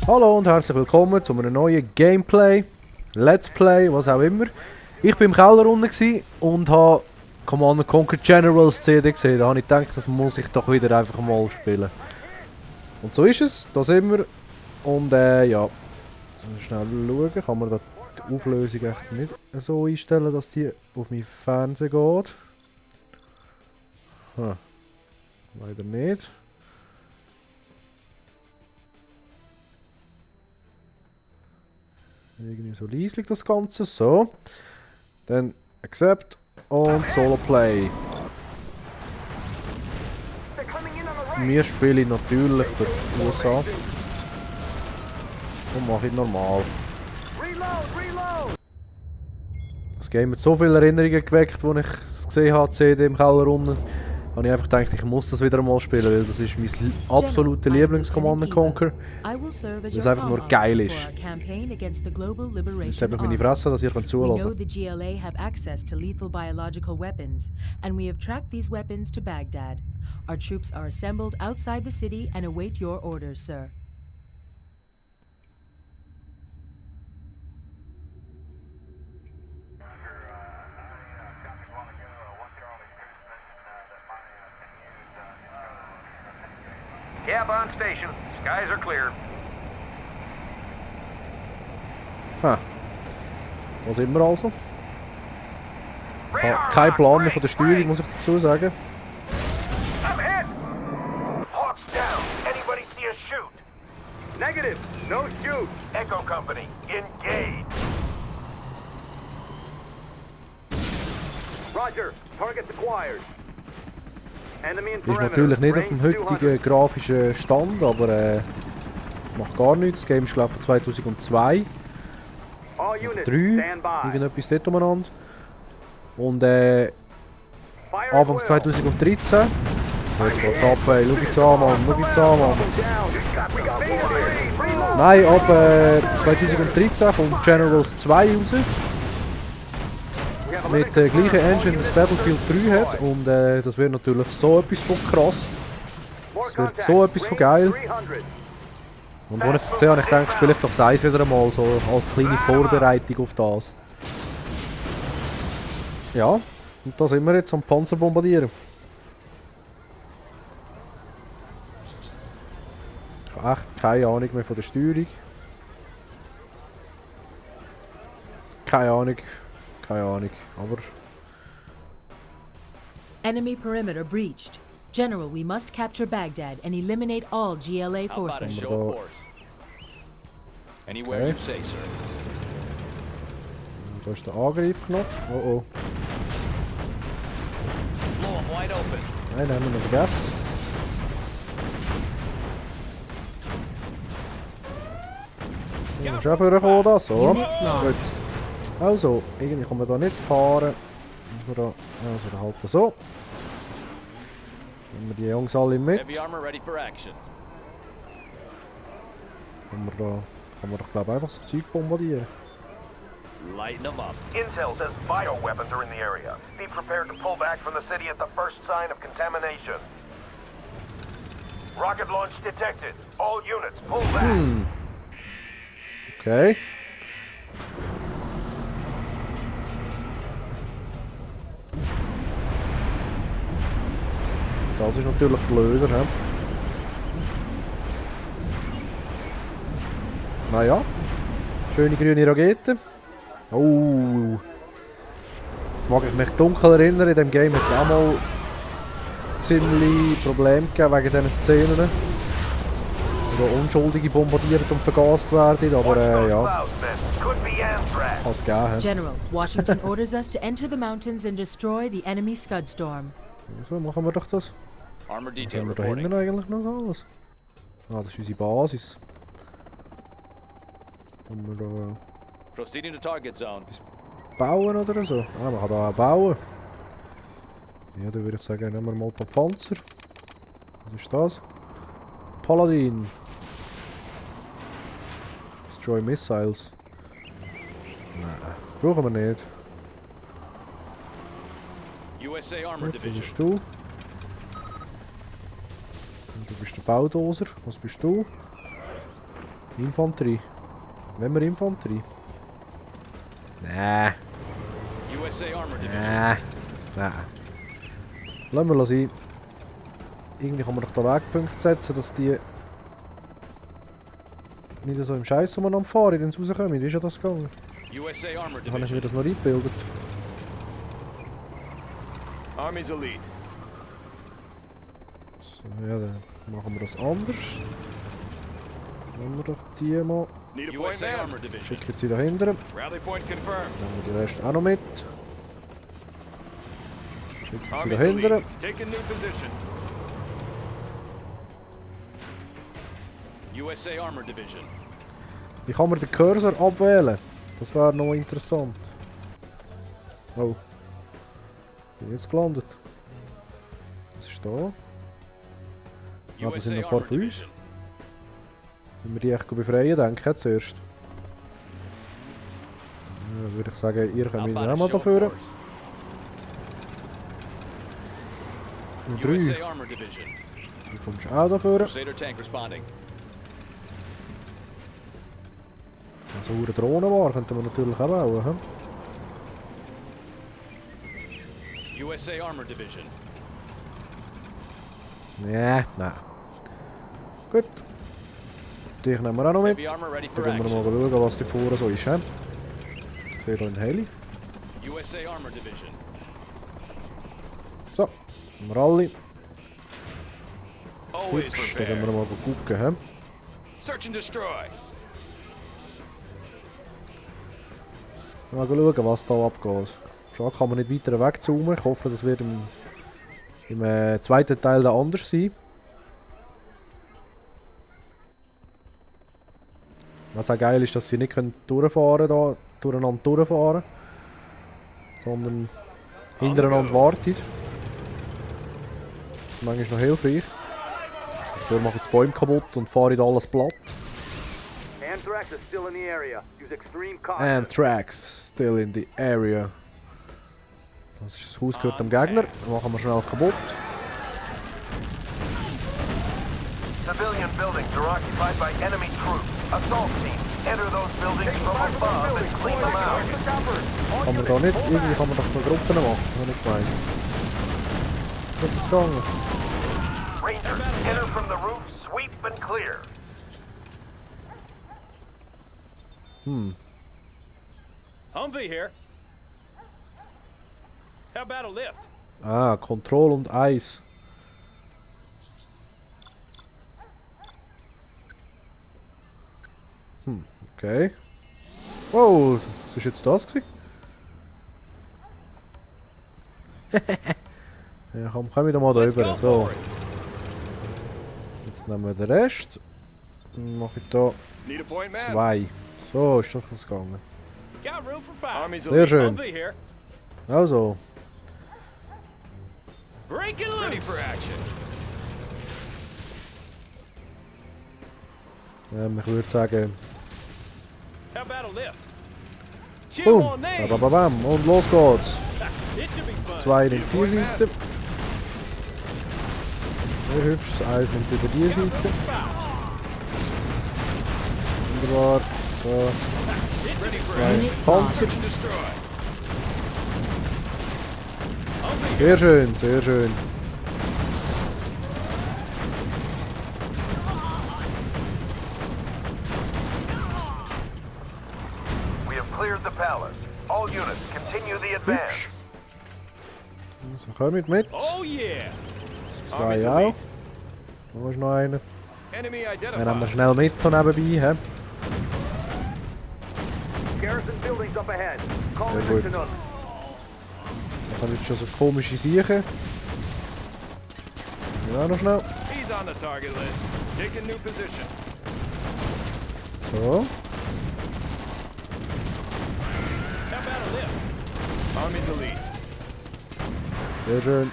Hallo und herzlich willkommen zu einem neuen Gameplay, Let's Play, was auch immer. Ich bin im Keller unten und habe Command & Conquer Generals CD gesehen. Da habe ich gedacht, das muss ich doch wieder einfach mal spielen. Und so ist es, da sind wir. Und ja, schnell schauen, kann man da die Auflösung echt nicht so einstellen, dass die auf meinen Fernseher geht. Leider nicht. Irgendwie so leislich das Ganze. So. Dann Accept und Solo Play. Wir spielen natürlich für die USA. Und mache ich normal. Das Game hat so viele Erinnerungen geweckt, als ich es gesehen habe, CD im Keller unten. Habe ich einfach gedacht, ich muss das wieder mal spielen, weil das ist mein absoluter Lieblings-Command & Conquer. Weil es einfach nur geil ist. Jetzt habe ich meine Fresse, dass ihr zuhören könnt. The GLA have access to lethal biological weapons, and we have tracked these weapons to Baghdad. Our troops are assembled outside the city and await your orders, sir. Cab on station. Skies are clear. Da sind wir also. Ich habe keinen Plan mehr von der Steuerung, muss ich dazu sagen. I'm hit. Hawks down. Anybody see a shoot? Negative. No shoot. Echo Company, engage. Roger. Target acquired. Ist natürlich nicht auf dem heutigen grafischen Stand, aber macht gar nichts. Das Game ist glaube ich von 2002 oder 3, irgendetwas dort umeinander. Und Anfangs 2013. Jetzt geht's ab, ey. Schau jetzt an, Mann. Schau jetzt an, Mann. Nein, ab 2013 kommt Generals 2 raus. Mit der gleichen Engine, das Battlefield 3 hat. Und das wird natürlich so etwas von krass. Das wird so etwas von geil. Und als ich das gesehen habe, ich denke, spiele ich doch das Eis wieder einmal, so als kleine Vorbereitung auf das. Ja, und da sind wir jetzt am Panzer bombardieren. Ich habe echt keine Ahnung mehr von der Steuerung. Keine Ahnung, aber... Enemy perimeter breached. General, we must capture Baghdad and eliminate all GLA forces. Anywhere you say, sir. Da ist der Angreifknopf. Oh oh. Blow 'em wide open. Nein, den haben wir noch vergessen. Du musst auch vorkommen, da. So. Unit lost. Gut. Also, irgendwie kann man da nicht fahren. Müssen wir da, also da halten so. Nehmen wir die Jungs alle mit. Heavy armor ready for action. Kann man doch glaube einfach so Zeug bombardieren. Lighten them up. Intel says bioweapons are in the area. Be prepared to pull back from the city at the first sign of contamination. Rocket launch detected. All units, pull back. Okay. Das ist natürlich blöder, hä? Naja. Schöne grüne Rakete. Oh. Jetzt mag ich mich dunkel erinnern, in dem Game hat es auch mal ziemlich Probleme gegeben wegen diesen Szenen. Wo Unschuldige bombardiert und vergast werden, aber ja. Kann es geben. General, Washington orders us to enter the mountains and destroy the enemy Scudstorm. So machen wir doch das. Armor Was detail haben wir da reporting. hinten eigentlich noch alles? Ah, das ist unsere Basis. Können wir da Proceeding to target zone. bauen oder so? Ah, man kann da auch bauen. Ja, dann würde ich sagen, nehmen wir mal ein paar Panzer. Was ist das? Paladin. Destroy Missiles. Nein, brauchen wir nicht. USA Armor Gut, das Division. bist du. Und du bist der Baudoser. Was bist du? Infanterie. Wenn wir Infanterie? Nee. USA Armor Division. Nee. Nee. Lassen wir sein. Irgendwie kann man doch da Wegpunkte setzen, dass die nicht so im Scheiß umeinander fahren, wenn sie rauskommen. Wie ist ja das gegangen? USA Armor Da habe ich Division. mir das noch eingebildet. Army's elite. So, ja, dann machen wir das anders. Nehmen wir doch die mal. Need a point USA man. Armor Division. Schicken sie da hinten. Rally point confirmed. Nehmen wir den Rest auch noch mit. Schicken sie da Army's hinten. elite. Take a new position. USA Armor Division. Wie kann man den Cursor abwählen? Das wäre noch interessant. Oh. Bin jetzt gelandet. Was ist da? Ah, das sind noch ein paar von uns. Wenn wir die echt befreien, denke ich zuerst. Ja, würde ich sagen, ihr könnt auch mal dafür. Und 3. USA Armor Division. Du kommst auch dafür. Crusader tank responding. So eine Drohne war, könnten wir natürlich auch bauen. USA Armor Division. Nee, nein. Gut. Die nehmen wir auch noch mit. Heavy armor ready Dann for gehen wir mal action. schauen, was die vorne so ist. Ich sehe hier einen Heli. USA Armor Division. So, haben wir alle. Always Gut, dann gehen wir prepare. mal gucken. He? Search and destroy. Mal schauen, was da abgeht. Schade, kann man nicht weiter wegzoomen. Ich hoffe, das wird im zweiten Teil dann anders sein. Was auch geil ist, dass sie nicht durchfahren da, durcheinander durchfahren, sondern hintereinander warten. Das ist manchmal noch hilfreich. Dafür mache ich die Bäume kaputt und fahre alles platt. Anthrax is still in the area. Use extreme caution. Anthrax still in the area. Das Haus gehört dem Gegner. Das machen wir schnell kaputt. Civilian buildings are occupied by enemy troops. Assault teams. Enter those buildings from above and clean them out. Kann man da nicht, irgendwie kann man doch noch Gruppen machen. Das habe ich nicht gemeint. Wie ist das gegangen? Rangers, enter from the roof, sweep and clear. Humvee here. How about a lift? Ah, Control und Eis. Okay. Wow, was ist jetzt das gewesen? Ja, komm wieder mal da Let's rüber. go So, for it. jetzt nehmen wir den Rest. Dann mache ich da Need a point man. 2. So ist doch das gegangen. Got room for 5. Army's Sehr elite. schön. Humvee here. Also, Break it Ready loose. for action. ich würde sagen, How about a lift? Chill boom, on name. bababam, und los geht's. It should be fun. 2 nimmt die Seite. Sehr hübsch, das 1 nimmt über die Seite. Wunderbar. So, Ready for 2 Unit Panzer. action. Destroy. Sehr schön, sehr schön. We have cleared the palace. All units, continue the advance. Hübsch. So, kommt mit. Oh yeah. 2 auch. Da ist noch einer. Enemy Den nehmen wir identified. schnell mit so nebenbei. He? Garrison buildings up ahead. Call Sehr in gut. the Chinook. Da kommen jetzt schon so komische Siechen. Ja, noch schnell. He's on the target list. Take a new position. So. How about a lift? Army's elite. Sehr schön.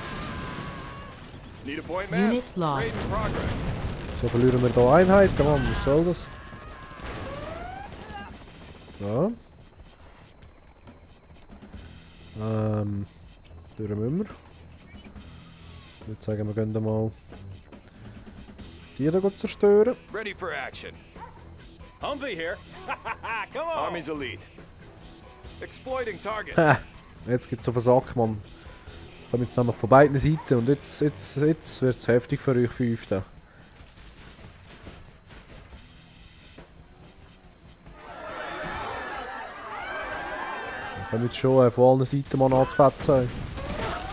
Need a point man. Unit lost. Raid in progress. So verlieren wir hier Einheiten. Mann, was soll das? So. Durch müssen wir. Ich würde sagen, wir gehen mal die hier zerstören. Ready for action. Humvee here. Come on. Army's elite. Exploiting target. Jetzt gibt es auf den Sack, Mann. Das kommt jetzt nämlich von beiden Seiten und jetzt wird es heftig für euch 5 da. Wir kommen jetzt schon von allen Seiten mal anzufetzen.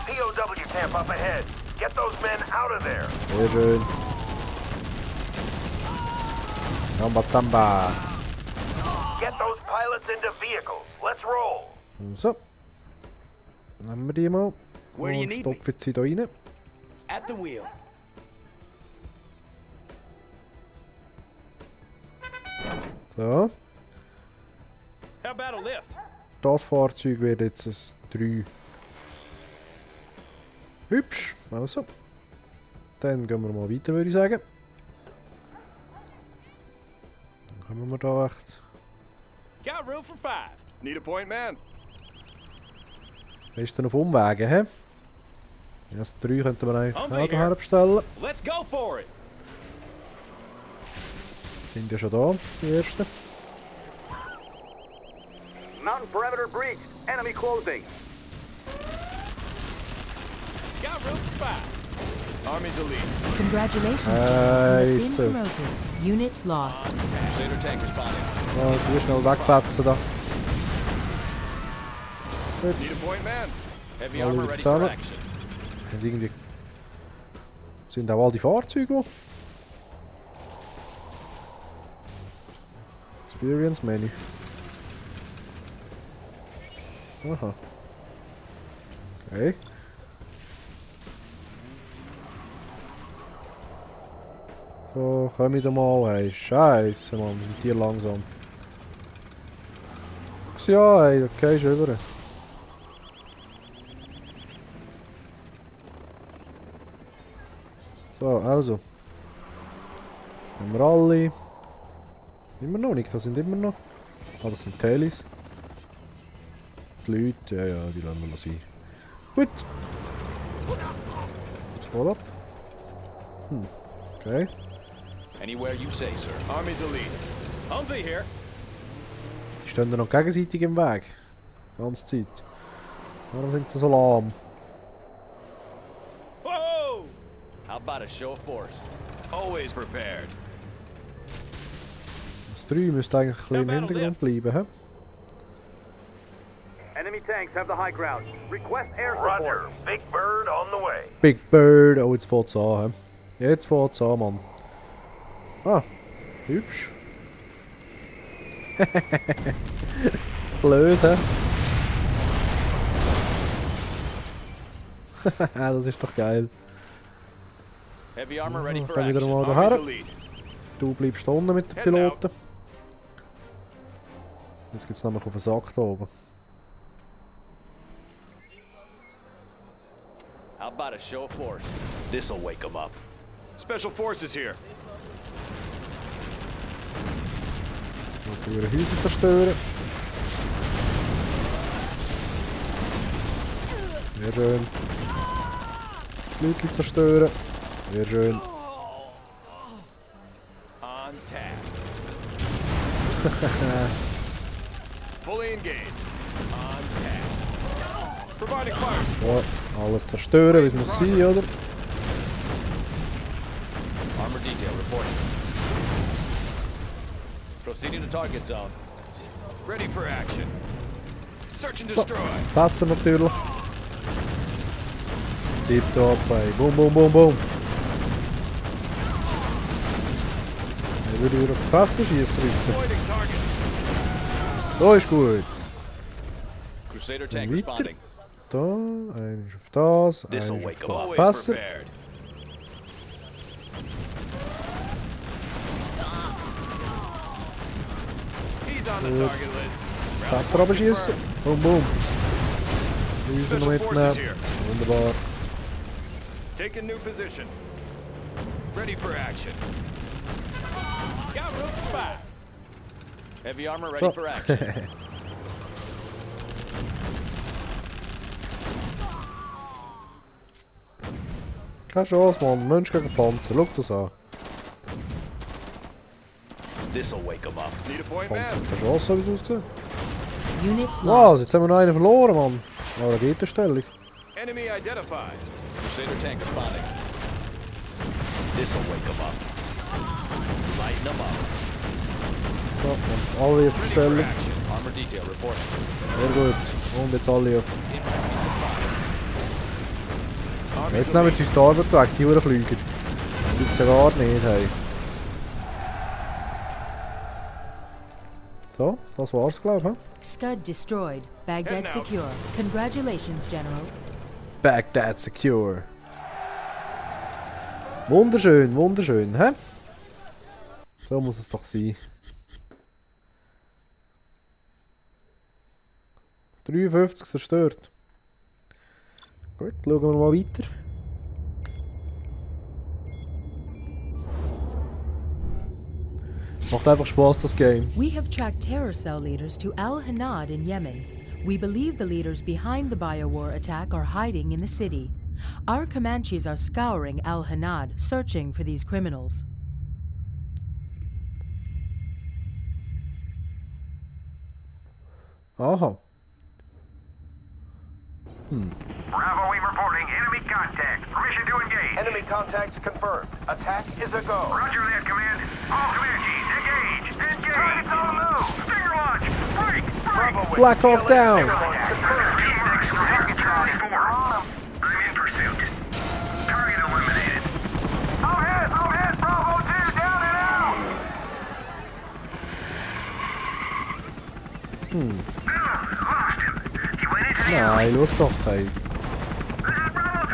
POW camp up ahead. Get those men out of there. Sehr schön. Zamba Zamba. Get those pilots into vehicles. Let's roll. So. Nehmen wir die mal. Where do you Und need me? stopfen sie da rein. At the wheel. So. How about a lift? Das Fahrzeug wird jetzt ein 3. Hübsch. Also. Dann gehen wir mal weiter, würde ich sagen. Dann kommen wir da echt. Got room for 5. Need a point, man? Ist dann auf Umwegen, hä? Ja, das 3 könnten wir eigentlich Haben auch wir hier. hierher bestellen. Let's go for it. Sind ja schon da, die ersten. Mountain perimeter breached. Enemy closing. Got room for 5. Army's elite. Congratulations, team. You have been Nice. promoted. Unit lost. Crusader tank responding. Ja, die schnell wegfetzen da. Need a point, man? Heavy Alle armor wieder ready for zusammen. action. Und irgendwie sind auch all die Fahrzeuge. Experience Menu. Aha. Okay. So, komm wieder mal, hey. Scheiße, Mann, sind die langsam. Guck's ja, hey, okay, ist über. So, also. Haben wir alle. Immer noch nicht, das sind immer noch. Ah, das sind Telis. Die Leute, ja, die lassen wir mal sein. Gut. Jetzt mal ab. Okay. Anywhere you say, sir. Army's elite. Humvee here. Die stehen da noch gegenseitig im Weg. Die ganze Zeit. Warum sind sie so lahm? Whoa! How about a show of force? Always prepared. Das 3 müsste eigentlich ein bisschen im Hintergrund bleiben, hä? Enemy tanks have the high ground. Request air support. Roger. Big Bird on the way. Big Bird. Oh, jetzt fährt's an, hä? Jetzt fährt's an, Mann. Ah, hübsch. Blöd, hä? Das ist doch geil. Heavy armor ready for Dann wieder action. mal Army's daher. elite. Du bleibst da unten mit den Piloten. Jetzt geht's nämlich auf den Sack da oben. How about a show of force? This'll wake them up. Special forces here. Und wieder Häuser zerstören. Sehr schön. Leute zerstören. Sehr schön. On task. Fully engaged. On task. Providing fire support. Ja, alles zerstören, wie es muss sein, oder? Armor detail reporting. Proceeding to target zone. Ready for action. Search and So. destroy. Fässer natürlich. Tipptopp, ey. Boom, boom, boom, boom. Ich würde wieder auf die Fässer schießen richten. Avoiding target. So ist gut. Crusader tank Weiter. responding. Da, einer ist auf das, einer This'll ist wake auf 'em das Always Fässer. prepared. He's on the Good. target list. Fässer abschießen. Boom, boom. Häuser noch Special forces mitnehmen. here. Wunderbar. Taking new position. Ready for action. Got room for 5. Heavy armor ready So. for action. Keine Chance, Mann. Mensch gegen Panzer. Schau das an. This'll wake them up. Need a point, Panzer man? hat keine Chance, so wie es aussieht. Unit Wow, lost. jetzt haben wir noch einen verloren, Mann. Aber eine Gitterstellung. Enemy identified. Crusader tank responding. This'll wake them up. Lighten them up. So, und alle auf die Ready for Stellung. action. Armor detail reporting. Sehr gut. Und jetzt alle auf. Army Jetzt nehmen sie uns die Arbeit weg, die Uhrenflüger. Gibt es ja gar nicht, hey. So, das war's, glaube ich. Scud destroyed. Baghdad Heading out. secure. Congratulations, General. Baghdad secure. Wunderschön, wunderschön, hä? So muss es doch sein. 53 zerstört. Gut, schauen wir mal weiter. Es macht einfach Spaß, das Game. We have tracked terror cell leaders to Al Hanad in Yemen. We believe the leaders behind the biowar attack are hiding in the city. Our Comanches are scouring Al Hanad, searching for these criminals. Aha. Bravo, we reporting enemy contact. Permission to engage. Enemy contacts confirmed. Attack is a go. Roger that, command. All Comanches, engage. Engage. Targets on the move. Finger launch. Break. Bravo, Black Hawk down. Confirmed. Target Charlie 4. I'm in pursuit. Target eliminated. All hands, Bravo 2, down and out. Lost him. He went into the Nein, schau doch, hey.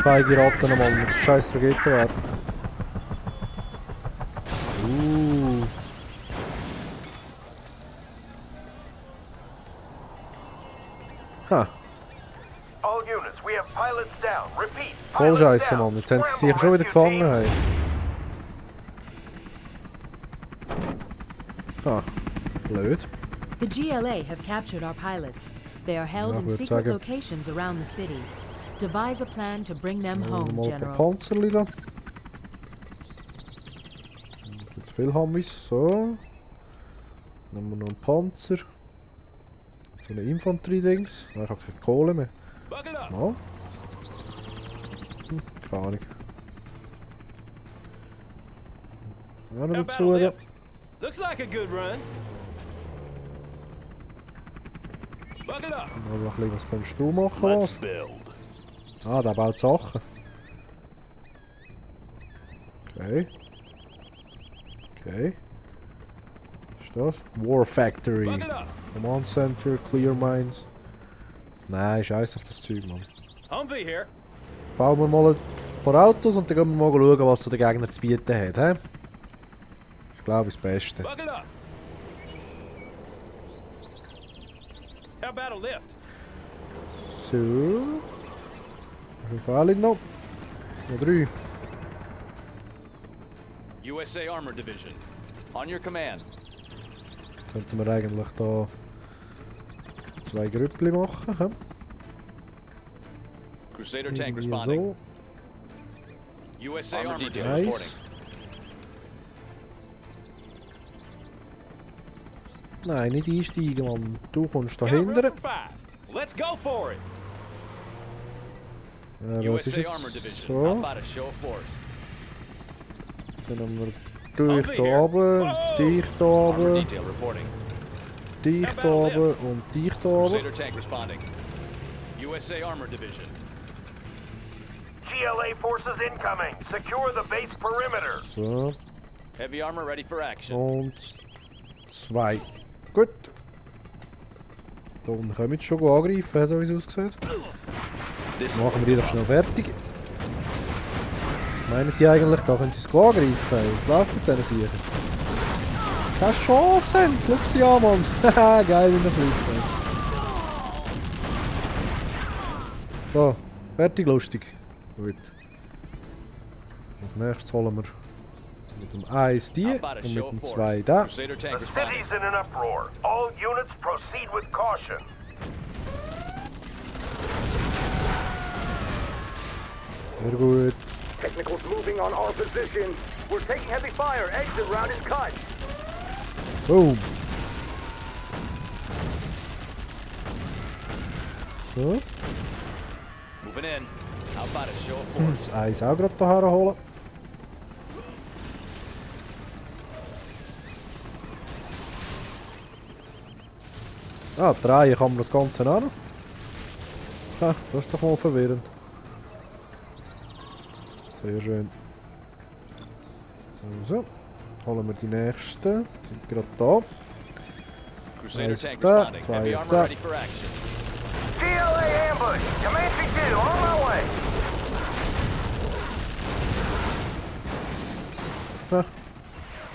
Feige Ratten einmal mit scheiß Raketen werfen. Ha, All units, we have pilots down. Repeat. voll pilots scheiße, down. Mann. Jetzt haben sie Scramble, sich schon wieder rescue gefangen, team. hey. Ha, blöd. The GLA have captured our pilots. They are held Ja, in würde secret sagen. locations around the city. Devise a plan to bring them home, Mal ein paar General. Panzerli da. Jetzt viel haben wir so. Nehmen wir noch einen Panzer. So eine Infanterie-Dings. Ich habe keine Kohle mehr. Buckle up. Mal. Keine Ahnung. Ja, How noch about dazu. a Da. lift? Looks like a good run. Buckle up. Mal ein bisschen, was kannst du machen? Let's Was? build. Ah, der baut Sachen. Okay. Okay. Was ist das? War Factory. Buckle up. Command Center, Clear Mines. Nein, scheiß auf das Zeug, Mann. Humvee here. Bauen wir mal ein paar Autos und dann gehen wir mal schauen, was so der Gegner zu bieten hat. He? Ich glaube, das Beste. Buckle up. How about a lift? So. Wie viele fehlen noch? Noch 3. USA Armor Division. On your command. Könnten wir eigentlich da 2 Grüppli machen. He? Crusader tank Irgendwie responding. so. USA Armor detail Nice. reporting. Nein, nicht einsteigen, Mann. Du kommst da Got room hinten. for 5. Let's go for it. Ja, was ist USA Armor jetzt Division. so? How about a show of force? Dann haben wir dich Over da here. oben, Whoa! dich da Armor oben, detail reporting. dich da oben und dich da oben. Crusader tank responding. USA Armor Division. GLA forces incoming. Secure the base perimeter. So, Heavy armor ready for action. und 2. Gut. Da unten können wir jetzt schon angreifen, so wie es aussieht. This Machen wir die doch schnell fertig. Meinen die eigentlich, da können sie es angreifen? Was läuft mit diesen Sichern? Keine Chance haben sie, schau sie an, Mann. Haha, geil, wie er fliegt. ey. So, fertig, lustig. Gut. Als nächstes holen wir mit dem 1 die How und about a mit show dem of 2 force? da. Crusader The tank responding. city's in an uproar. All units proceed with caution. Sehr gut. Technicals moving on our position. We're taking heavy fire. Exit route is cut. Boom. So. Moving in. How about a show of force? Das Eis auch gerade hierher holen. Ah, drehen kann man das Ganze auch noch. Ja, das ist doch mal verwirrend. Sehr schön. Also, holen wir die nächsten. Die sind gerade da. Crusader Nice tank that, responding. zwei Heavy auf armor that. ready for action. GLA ambush! Comanche 2, on my way! Ja,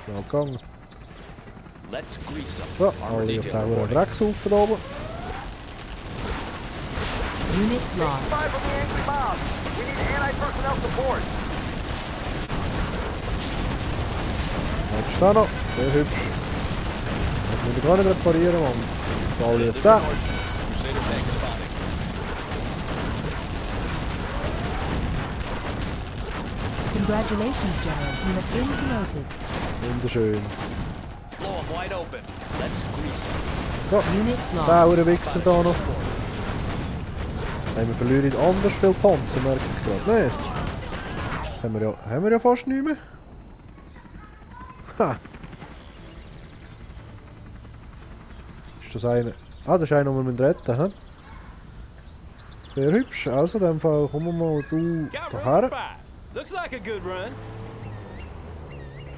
schnell gegangen. Let's grease them. So, Armor alle auf detail den reporting. Dreckshaufen da oben. Unit lost. Spy from the angry mob! We need anti-personnel support! Jetzt ist da noch. Sehr hübsch. Das muss ich gar nicht reparieren, Mann. So, alle auf den. Crusader tank responding. Congratulations, General. You have been promoted. Wunderschön. Blow them wide open. Let's grease them. So, Unit der lost. Wichser da noch. Hey, wir verlieren anders viel Panzer, merke ich gerade. Nicht? Haben wir ja fast nicht mehr. Ha! Ist das einer? Ah, das ist einer, den wir retten müssen. Sehr hübsch. Also, in dem Fall kommen wir mal du daher. Looks like a good run.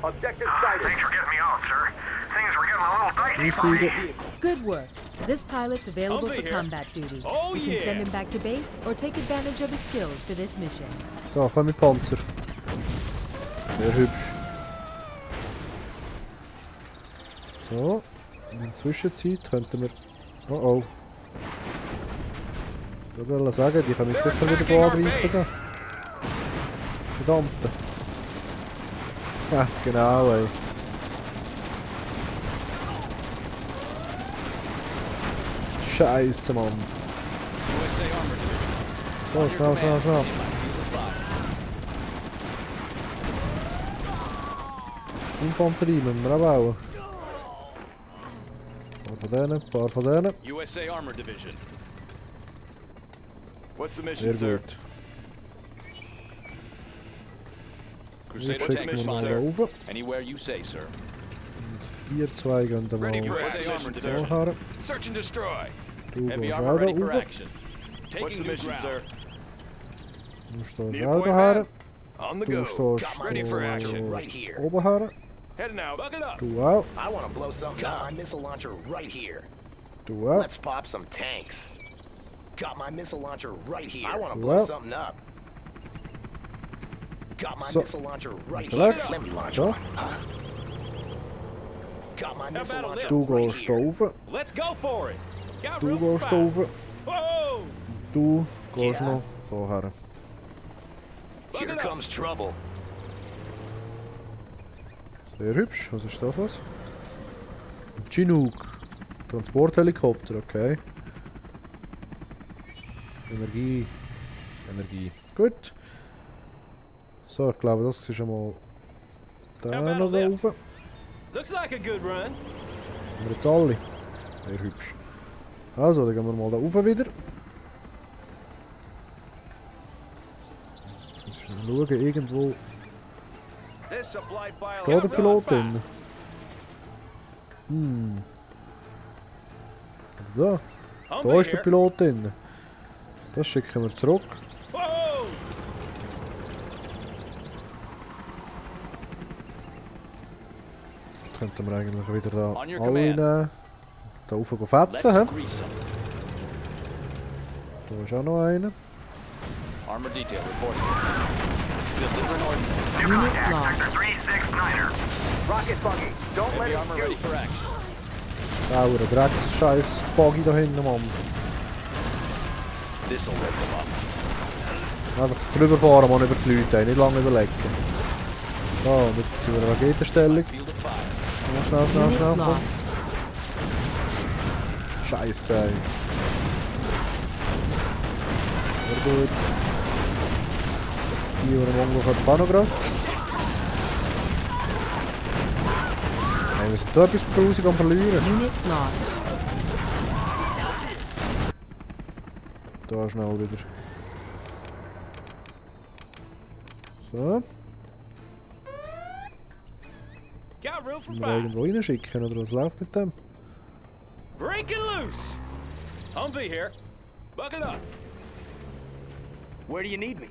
Objective sighted. Thanks for getting me off, sir. Things were getting a little dicey for me. Einsteigen. Good work. This pilot's available I'll be for here. combat duty. Oh, You can send yeah. him back to base or take advantage of his skills for this mission. Da, komm mit Panzer. Sehr hübsch. So. In der Zwischenzeit könnten wir... Oh oh. Ich wollte sagen, die können jetzt sicher wieder angreifen. Da. Verdammte. Ja, genau, ey. Scheiße, Mann. USA Armor Division. So, schnell, schnell, schnell. In my field of fire. Infanterie müssen wir auch bauen. Ein paar von denen. USA Armor Division. What's the mission, Sehr sir? gut. Crusader Jetzt tank schicken wir mal responding. rauf. Anywhere you say, sir. Ihr zwei gehen da mal Ready for USA USA Armor Armor so Division. her. Search and destroy. Du Heavy gehst armor auch da ready for rauf. action. What's Taking the new mission, ground. sir? Du stehst Need a auch point, da her. man? On the Du go. stehst Ready for action. Right here. oben her. Heading out. Buckle up. Du auch. I want to blow something up. Got my missile launcher right here. Du auch. Let's pop some tanks. Got my missile launcher right here. I want to Well. blow something up. Got my So, missile launcher right relax. here. Let me launch So. one. Got my missile about a launcher Du right gehst da here. rauf. Let's go for it. Got Du room for gehst da five. rauf. Whoa! Du gehst Ja. noch da her. Here comes trouble. Sehr hübsch. Was ist das? Was? Ein Chinook. Transporthelikopter, okay. Energie. Energie. Gut. So, ich glaube, das ist schon mal der noch da rauf. Haben Looks like a good run. wir jetzt alle. Sehr hübsch. Also, dann gehen wir mal da rauf wieder. Jetzt muss ich mal schauen, irgendwo This supply file. steht der Pilot drin. Da, da ist der Pilot drin. Das schicken wir zurück. Whoa! Jetzt könnten wir eigentlich wieder da On your alle command. nehmen. Da rauf Let's fetzen. He? grease them. Da ist auch noch einer. Armor detail reporting. Deliver an ordinance. New Unit contact, lost. Sector 369er. Rocket buggy. Don't let Heavy it armor ready shoot. for action. Da ein Drecks-Scheiß Buggy da hinten, Mann. This'll wake them up. Einfach drüber fahren, Mann, über die Leute, nicht lange überlegen. So, und jetzt sind wir in Raketenstellung. Field of fire. Schnell, schnell, Unit schnell, komm. lost. Scheiße, ey. Sehr gut. Die, die im Mongo kommt, auch noch gerade. Hey, wir sind so etwas von Grusig am Verlieren. Unit lost. Da schnell wieder. So. Got room for Müssen wir five. irgendwo reinschicken oder was läuft mit dem? Breaking loose. Humvee here. Buckle up. Where do you need me?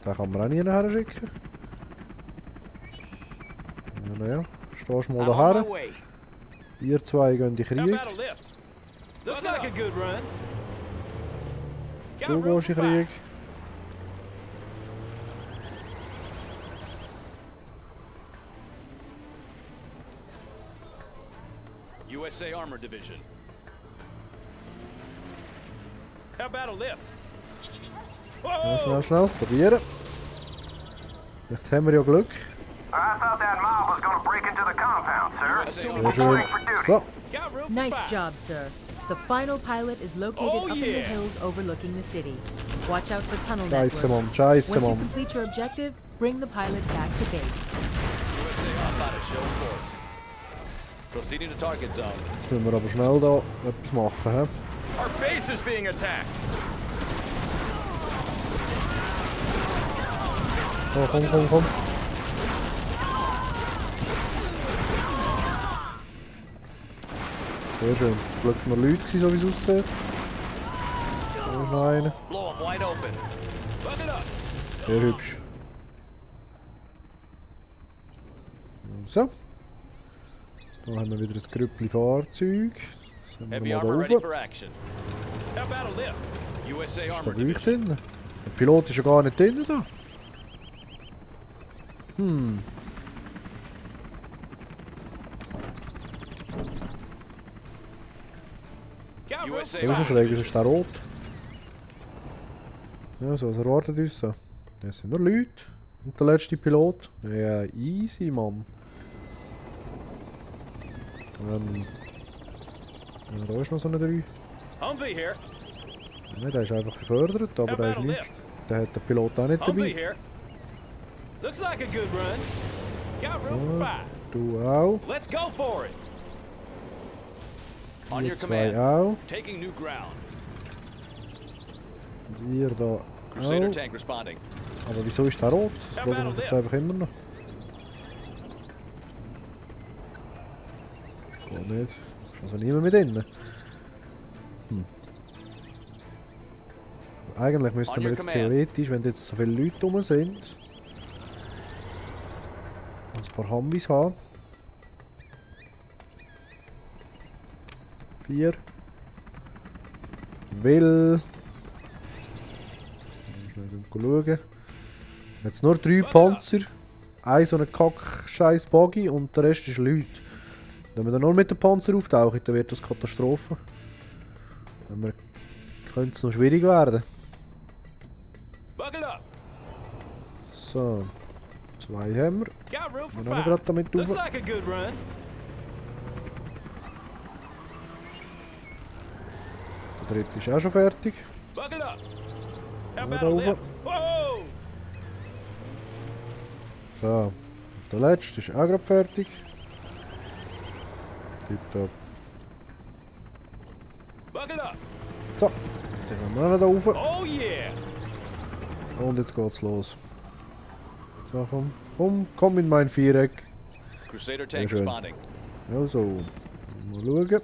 Den kann man auch nie nachher schicken. Ja, naja. Stehst mal I'm on daher. my way. Ihr zwei gehen in die How Krieg. about a lift? Looks like a good run. Got Du room gehst in for den Krieg. five. USA Armor Division. How about a lift? Ja, Whoa! schnell. Probieren. Vielleicht haben wir ja Glück. I thought that mob was gonna break into the compound, sir. Sehr schön. So. Got room for Nice five. job, sir. The final pilot is located Oh, up in the yeah. hills overlooking the city. Watch out for tunnel Scheiße, networks. Mann. Scheiße, Once you Mann. complete your objective, bring the pilot back to base. USA off out of show course. Proceeding to target zone. Jetzt müssen wir aber schnell da etwas machen. He? Our base is being attacked. So, komm, komm, komm. Sehr schön. Zum Glück noch Leute gewesen, so wie es aussieht. Da ist noch einer. Blow 'em wide open. Buckle up. Sehr hübsch. So. Da haben wir wieder ein Grüppli Fahrzeug. Sind wir Heavy mal da armor ready rauf. for action. How about a lift? USA Ist da Armor bei euch Division. drin? Der Pilot ist ja gar nicht drin da. Got room USA for Ja, wieso five. schräg? Wieso ist der rot? Ja, so, was erwartet uns so? Es sind nur Leute. Und der letzte Pilot. Ja, easy, Mann. Ja, da ist noch so eine 3. Humvee here. Ja, der ist einfach gefördert, aber How der ist about a nicht. lift? Der hat der Pilot auch nicht Humvee dabei. here. Looks like a good run. Got room for So, five. du auch. Let's go for it. On Ihr your zwei command. auch. Taking new ground. Und ihr da Crusader auch. tank responding. Aber wieso ist der rot? Das fragen wir uns jetzt einfach immer noch. Geht nicht. Ist also niemand mit drin. Eigentlich müssten On wir your jetzt command. theoretisch, wenn jetzt so viele Leute rum sind, ein paar Humvees haben. 4. Will. Schnell schauen. Jetzt nur 3 Panzer, ein so ein Kack-Scheiß Buggy und der Rest ist Leute. Wenn wir dann nur mit dem Panzer auftauchen, dann wird das Katastrophe. Dann könnte es noch schwierig werden. Buckle up. So, 2 haben wir. Got room for Wir haben five. gerade damit Looks rauf. like a good run. Der dritte ist auch schon fertig. Buckle up. How Ja, about da a oben. lift? Whoa! So, der letzte ist auch gerade fertig. Tipptopp. Buckle up. So, dann haben wir auch noch da rauf. Oh yeah! Und jetzt geht's los. So, komm in mein Viereck. Crusader tank schön. responding. Also, mal schauen.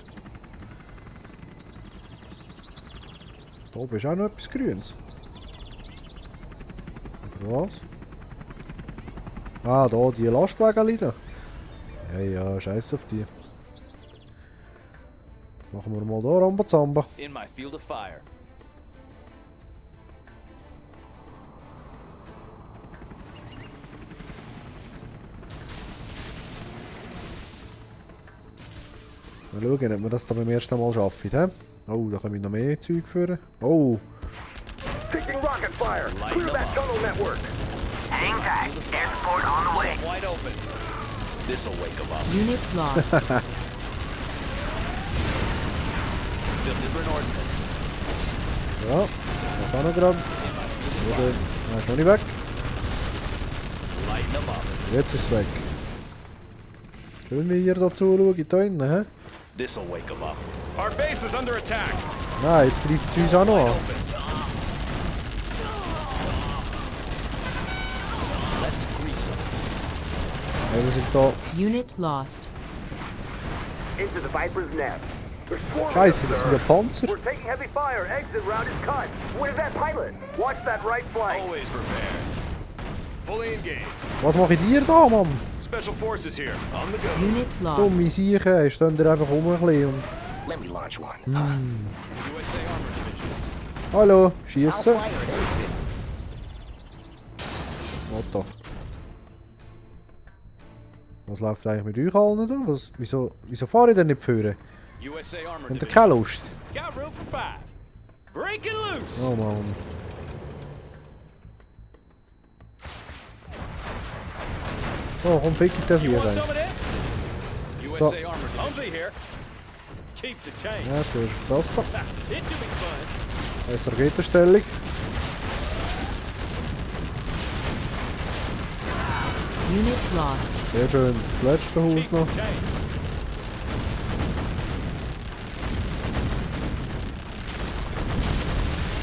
Da oben ist auch noch etwas Grünes. Oder was? Ah, da, die Lastwagen da. Ja, ja, scheiß auf die. Machen wir mal da Rambazamba. In my field of fire. Mal schauen, ob wir das da beim ersten Mal schaffen. He? Oh, da können wir noch mehr Zeug führen. Oh, Taking rocket fire. Light Clear them that up. tunnel network. Hang tight. Air support on the Blow way. 'em wide open. This'll wake 'em up. Unit lost. Deliver an ordnance. ja, das auch noch gerade. Oder, ist noch nicht weg. Lighten them up. Jetzt ist es weg. Schön, wie ihr da zuschaut, hier innen, hä? This'll wake them up. Our base is under attack. Nein, jetzt greift sie uns auch noch an. Let's grease them. Hey, wir sind da. Unit lost. Into the Viper's nest. They're swarming Scheiße, us, das sir. sind ja Panzer. We're taking heavy fire. Exit route is cut. Where's that pilot? Watch that right flank. Always prepared. Fully engaged. Was macht ihr da, Mann? Special forces here. On the go. Unit lost. Dumme Siechen, stehen ihr einfach rum ein bisschen und... Let me launch one. USA Armor Division. Hallo, I'll schiessen. fire at anything. Warte doch. Was läuft eigentlich mit euch allen da? Wieso fahre ich denn nicht führen? USA Armor Habt ihr Division. keine Lust? Got room for 5. Breaking loose. Oh Mann. Oh, komm, fick ich das You hier want rein. some of this? USA Armor Division. Humvee here. Keep the change. Ja, zuerst das da. Ha, it should be fun. Das ist Raketenstellung. Unit lost. Sehr schön. Das letzte Haus Keep noch. the change.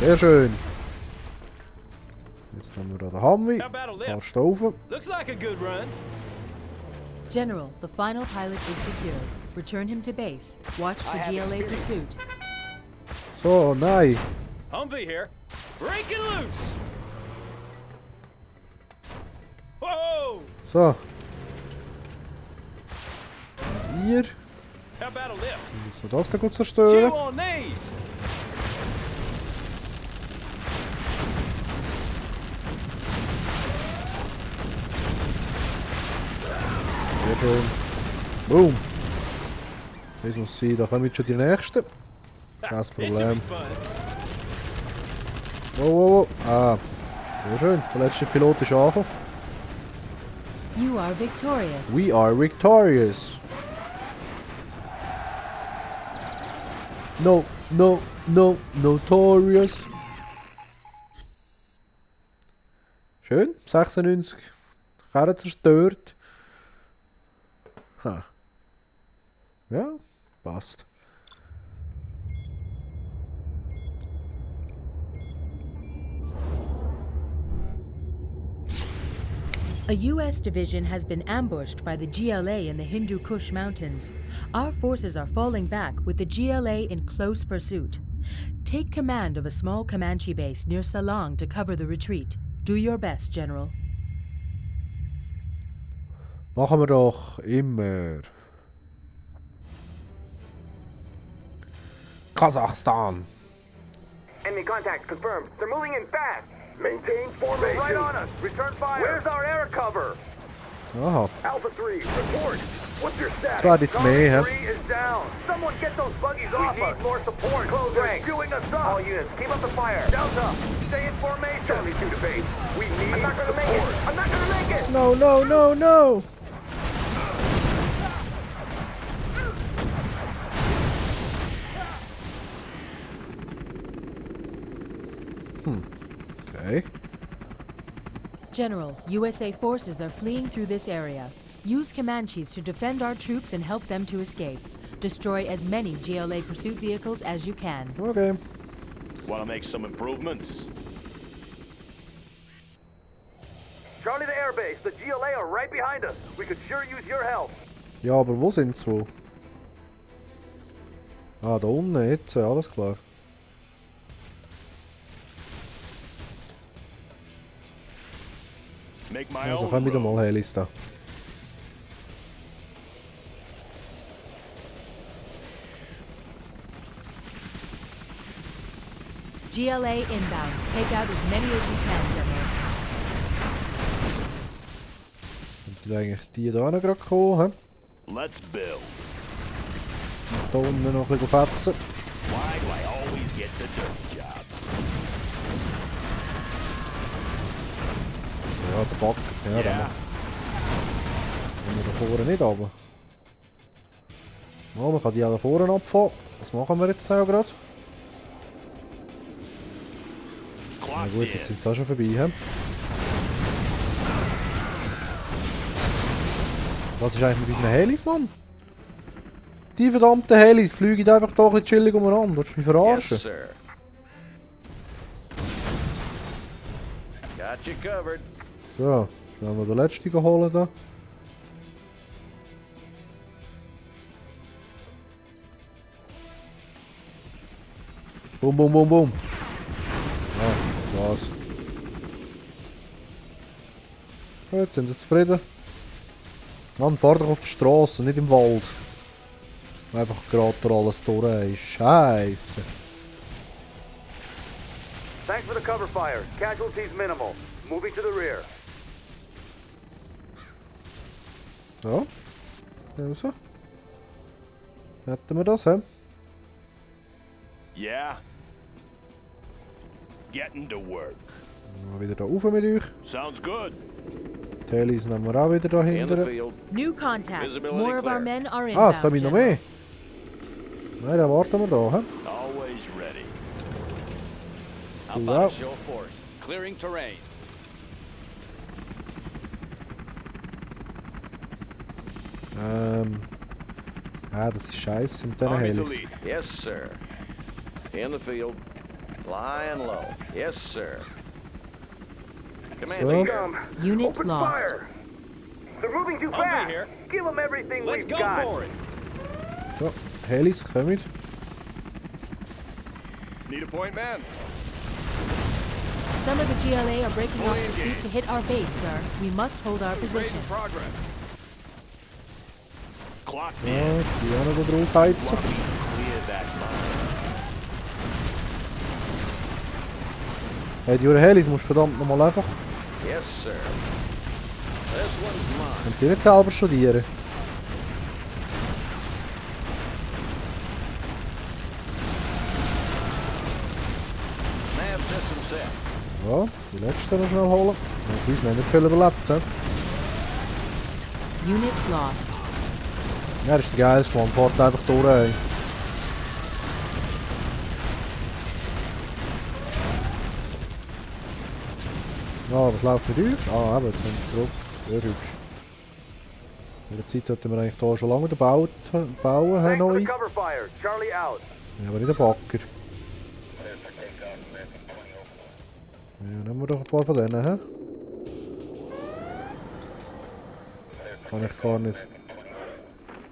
Sehr schön. Jetzt haben wir da den Humvee. How about a lift? Fast rauf. Looks like a good run. General, the final pilot is secured. Return him to base. Watch for I have GLA experience. pursuit. So, nein. Humvee here. Breaking loose. Whoa! So. Hier. How about a lift? So, das da gut Chew zerstören. on these. Sehr schön. Boom. Das muss sein, da kommen jetzt schon die nächsten. Kein It should be Problem. fun. Oh. Ah. Sehr schön. Der letzte Pilot ist angekommen. You are victorious. We are victorious. No, notorious. Schön, 96 Karren zerstört. Ha. Ja, passt. A U.S. division has been ambushed by the GLA in the Hindu Kush Mountains. Our forces are falling back with the GLA in close pursuit. Take command of a small Comanche base near Salang to cover the retreat. Do your best, General. Machen wir doch immer. Kasachstan. Enemy contact confirmed. They're moving in fast. Maintain formation. Right on us. Return fire. Where's our air cover? Aha. Alpha 3, report. What's your status? Zwar jetzt mehr, hä? 3 is down. Someone get those buggies off us. We need more support. Close ranks. Chewing us up. All units, keep up the fire. Delta, stay in formation. Charlie 2 to base. We need I'm not gonna make it. I'm not gonna make it. No. Okay. General, USA forces are fleeing through this area. Use Comanches to defend our troops and help them to escape. Destroy as many GLA pursuit vehicles as you can. Okay. Want to make some improvements? Charlie to airbase. The GLA are right behind us. We could sure use your help. Ja, aber wo sind sie wohl? Ah, da unten, jetzt, alles klar. Make my Also own kommen wieder road. mal Helis da. GLA inbound. Take out as many as you can, General. Sind eigentlich die da noch gerade gekommen? Let's build. Da unten noch ein bisschen fetzen. Why do I always get the dirt jobs? Ja, der Back. Ja, der macht. Kommen wir da vorne nicht runter. Oh, man kann die alle vorne abfahren. Das machen wir jetzt auch gerade. Na Clock gut, in. jetzt sind sie auch schon vorbei. He? Was ist eigentlich mit unseren Helis, Mann? Die verdammten Helis fliegen einfach doch ein chillig umeinander. Willst du mich verarschen? Yes, sir. Got you covered. So, schnell noch den letzten holen da. Boom, boom, boom, boom. Ah, was? Jetzt sind wir zufrieden. Mann, fahr doch auf der Straße, nicht im Wald. Einfach gerade da alles durch. Scheiße. Thanks for the cover fire. Casualties minimal. Moving to the rear. So. Also. Hätten wir das, hä? Yeah. Getting to work. Mal wieder da rauf mit euch. Sounds good. Die Helis nehmen wir auch wieder da In the hinten. field. New contact. Visibility More of our clear. men are Ah, es inbound. kommen noch General. mehr. Nein, dann warten wir da, hä? Always ready. How Du about a auch. show of force? Clearing terrain. Ah, das ist scheiße mit diesen Army's Helis. elite. Yes, sir. In the field. Flying low. Yes, sir. Comanche So. here. Unit Open lost. fire. They're moving too Humvee fast. here. Give them everything Let's we've go got. for it. So, Helis, kommen. Need a point man. Some of the GLA are breaking off pursuit to hit our base, sir. We must hold our position. Raising progress. Clock Ja, me. die auch noch da drauf heizen. Clear that line. Hey, die Helis musst du verdammt nochmal einfach... Yes, sir. This one's mine. Könnt ihr nicht selber studieren? Nav system set. Ja, die letzte noch schnell holen. Auf uns haben nicht viel überlebt, hä? Unit lost. Ja, das ist der geilste, man. Fährt einfach durch, ey. Ja, was läuft mit euch? Ah, eben, jetzt sind wir zurück. Sehr hübsch. In der Zeit sollten wir eigentlich hier schon lange bauen, Thanks for the neu. cover fire. Charlie out. Ja, aber nicht ein Backer. Ja, nehmen wir doch ein paar von denen, hä? Kann ich gar nicht.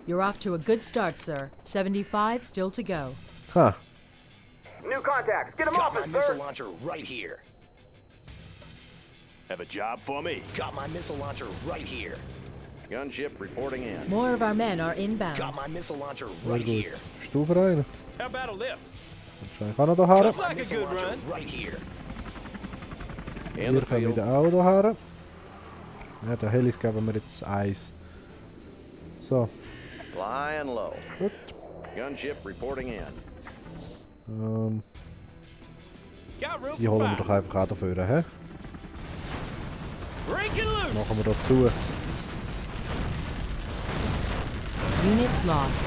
You're off to a good start, sir. 75 still to go. Ha! New contacts. Get them Got off my us, missile sir. launcher right here. Have a job for me. Got my missile launcher right here. Gunship reporting in. More of our men are inbound. Got my missile launcher Sehr right gut. here. Bist du für einen? How about a lift? Wahrscheinlich auch noch daher. Looks My like a missile good launcher run. right here. In Wir the kommen field. wieder auch daher. Ja, den Helis geben wir jetzt Eis. So, Flying low. gut. Gunship reporting in. Got room Die for holen wir five. doch einfach auch dafür, hä? Breaking loose. Machen wir dazu. Unit lost.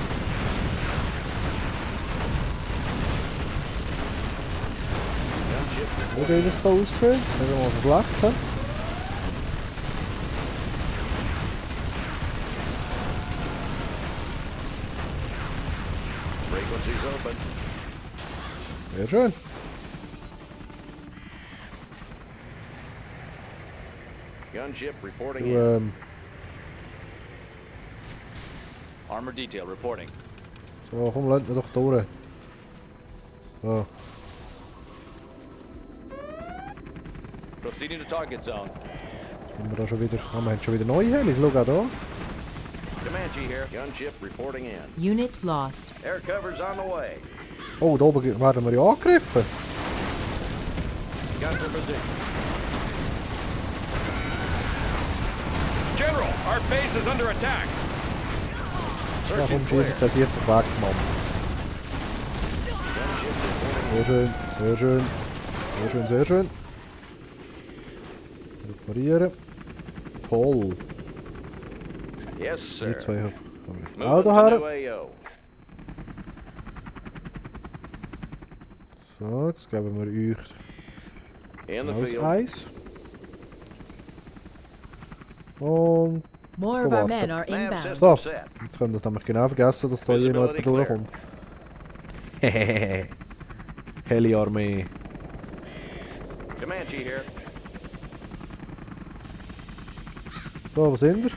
Wie hat das da ausgesehen? Haben wir mal schlecht, hä? Frequencies open. Sehr schön. Gunship reporting Du, in. Armor detail reporting. so, komm, lass ihn doch durch. So, Proceeding to target zone. haben wir da schon wieder... Ah, wir haben schon wieder neue Helis, schau auch da. Comanche here. Gunship reporting in. Unit lost. Air cover's on the way. Oh, da oben werden wir ja angegriffen. Gun for position. General, our base is under attack. Ja, Search komm, and schieß clear. ich das hier doch weg, Mann. Gunship reporting Sehr schön, sehr schön. Sehr schön, sehr schön. Reparieren. Toll. in. Yes, sir. Die zwei haben wir auch Moving to daher. new AO. So, jetzt geben wir euch In the aus field. Eis. Und More of our men are inbound. So, jetzt können wir das nämlich genau vergessen, dass da hier noch jemand durchkommt. Hehehe. Heli-Armee. Comanche here. So, was sind wir?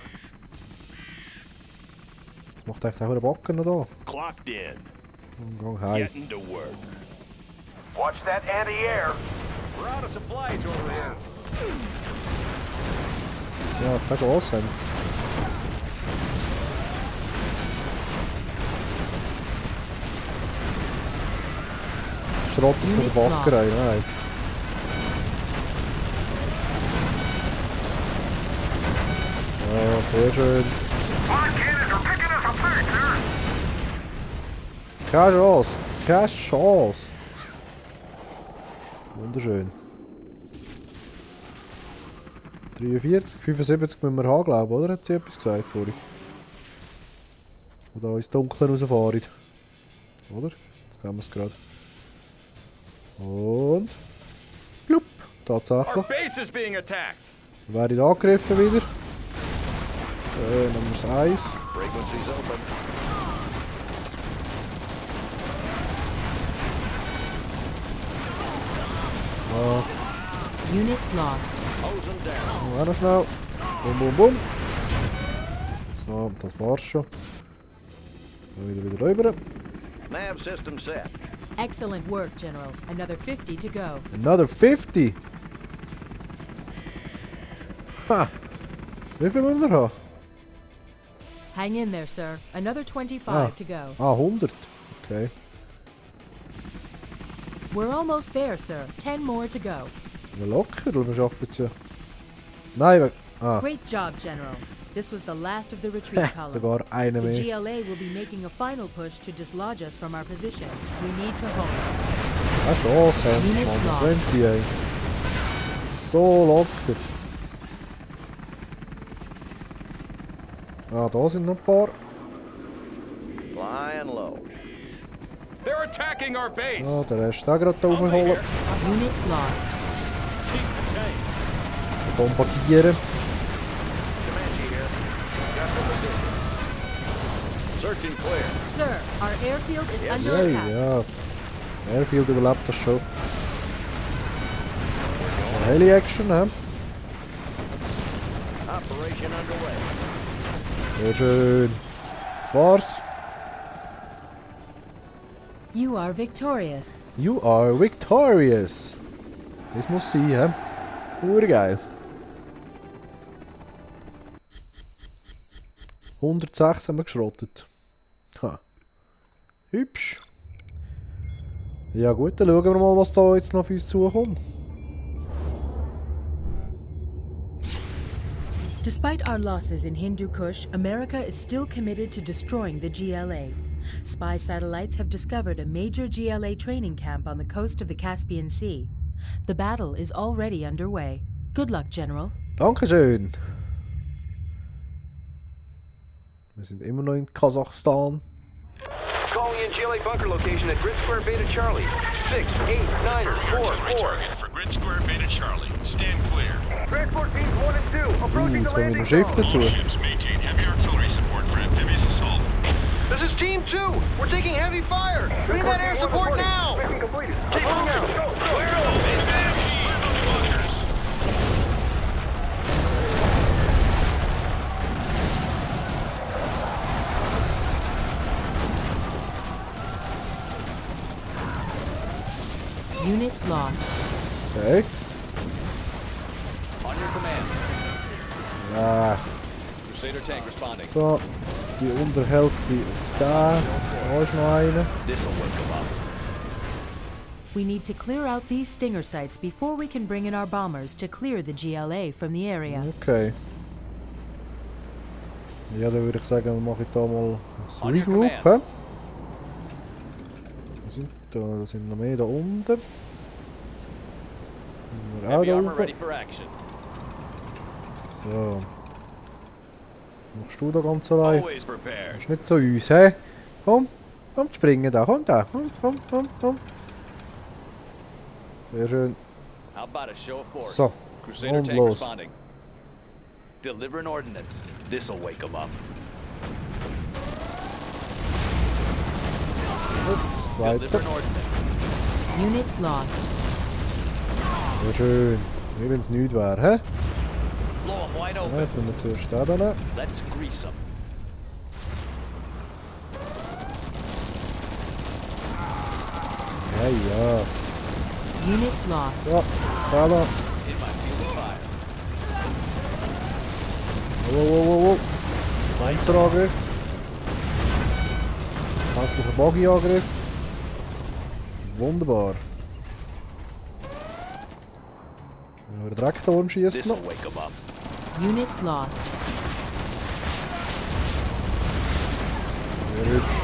Das macht eigentlich auch einen Backen noch da. Clocked in. Und geh heim. Getting to work. Watch that anti-air. We're out of supplies over here. Ja, keine Chance haben sie. Schrotten zu der Backerei, nein. Ja, sehr schön. Keine Chance, keine Chance. Wunderschön. 43, 75 müssen wir haben, glaube ich, oder? Hat sie etwas gesagt vorhin? Oder ins Dunkeln rausfahren. Oder? Jetzt sehen wir es gerade. Und... Plupp! Our Tatsächlich. base is being attacked. Werden angegriffen wieder. Nummer 1. Frequencies open. Unit lost. Hose them down. Auch noch schnell. Bum, bum, bum. So, das war's schon. Dann wieder rüber. Nav system set. Excellent work, General. Another 50 to go. Another 50! Ha! Wie viel müssen wir haben? Hang in there, sir. Another 25 Ah. to go. Ah, 100. Okay. We're almost there, sir. 10 more to go. Ja, locker, wir schaffen es ja. Nein, wir... Ah, Great job, General. This was the last of the retreat column. sogar einer The mehr. GLA will be making a final push to dislodge us from our position. We need to hold. Keine Chance haben sie, Mann. 20, ey. So locker. Ah, da sind noch ein paar. Flying low. They're attacking our base. Ja, der Rest auch gerade aufholen. Unit lost. Bombardieren. Comanche here. Got the position. Searching clear. Sir, our airfield is under Ja, attack. ja. Airfield überlebt das schon. Heli-Action, hä? Operation underway. Sehr schön. Das war's. You are victorious. You are victorious. Das muss sein, hä? Urgeil. 106 haben wir geschrottet. Ha. Hübsch. Ja gut, dann schauen wir mal, was da jetzt noch auf uns zukommt. Despite our losses in Hindu Kush, America is still committed to destroying the GLA. Spy satellites have discovered a major GLA training camp on the coast of the Caspian Sea. The battle is already underway. Good luck, General. Dankeschön. Wir sind immer noch in Kasachstan. Calling in GLA bunker location at Grid Square Beta Charlie. 68944. Target for Grid Square Beta Charlie. Stand clear. Transport teams 1 and 2. Approaching Jetzt the können wir landing noch Schiff zone. dazu. Ships maintain heavy artillery support for amphibious assault. This is Team 2. We're taking heavy fire. We need that air support now. Mission completed. Keep moving out. Clear. Unit lost. Okay. On your command. Ja, Crusader tank responding. so. Die Unterhälfte auf da. Da ist noch einer. This'll wake them up. We need to clear out these stinger sites before we can bring in our bombers to clear the GLA from the area. Okay. Ja, dann würde ich sagen, mache ich da mal ein On your Regroup. command. Hä? Da sind noch mehr da unten. Wir auch Heavy da armor rauf. ready for action. So. Machst du da ganz allein? Always prepared. Ist nicht zu uns, hä? Komm, komm, springen da, komm da. Komm. Sehr schön. How about a show of force? So, Crusader und tank los. responding. Delivering ordnance. This'll wake them up. Ups, weiter. Delivering ordnance. Unit lost. Sehr schön. Wie wenn es nichts wäre, hä? Blow them wide Ja, open. jetzt müssen wir zuerst da hin. Let's grease them. Ja, ja. Unit lost. So, da. In my field of fire. Wow. Panzerangriff. Hässlicher Buggy-Angriff. Wunderbar. Der Dreckturm schießt noch. This'll wake them up. Unit lost. Sehr hübsch.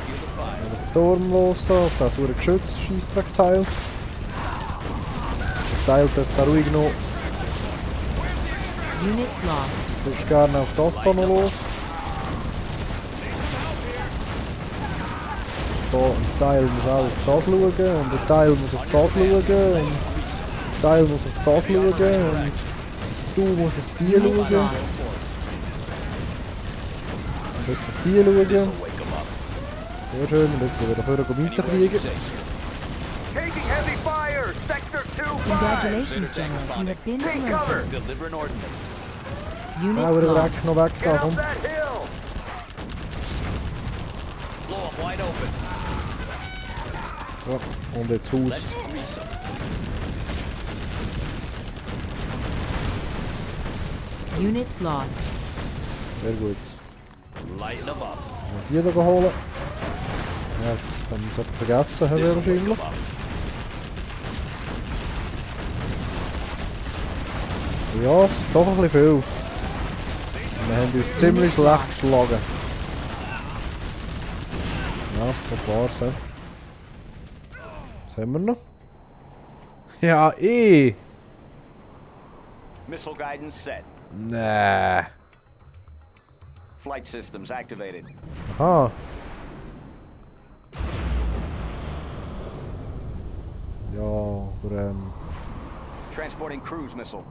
Field of fire. Der Turm los da, auf das saure Geschütz, Scheissdreckteil. Der Teil dürfte auch ruhig noch. Unit lost. Du würdest gerne auf das da noch los. Da, ein Teil muss auch auf das schauen und ein Teil muss auf das schauen und ein Teil muss auf das schauen und du musst auf die Unit schauen. lost. Und jetzt auf die schauen. This'll wake them up. Sehr schön, und jetzt wieder vorne weiterkriegen. Taking heavy fire! Sector 2 Congratulations, General. You have been Take promoted. cover! Delivering ordnance. Unit Auch der lost. Dreck noch weg da, Get komm. up that hill! Blow them wide open. So, und jetzt Haus. Let's grease them. Unit lost. Sehr gut. Lighten them up. Die hier holen. Ja, jetzt haben wir es jemand vergessen, haben wir This'll wake wahrscheinlich. them up. Ja, es ist doch ein bisschen viel. Wir haben uns ziemlich schlecht geschlagen. Ja, das war's. He. Was haben wir noch? Ja, Missile guidance set. Nee. Flight systems activated. Aha. Ja, aber Transporting cruise missile.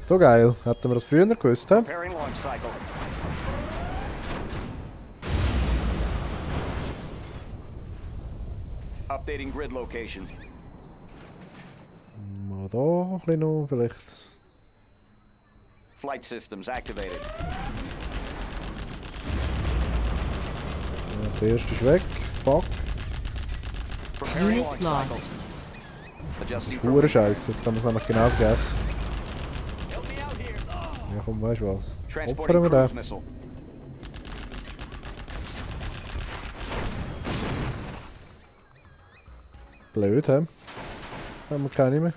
so geil. Hätten wir das früher gewusst, he? Preparing launch cycle. Updating grid location. Mal da ein bisschen noch, vielleicht. Flight systems activated. Ja, der erste ist weg. Fuck. Preparing Unit launch lost. cycle. Adjusting Das ist hure Scheiße. Jetzt kann man es nämlich genau vergessen. Ja komm, weißt du was? Opfern Transporting wir cruise den. missile. Blöd, he? Haben wir keine mehr?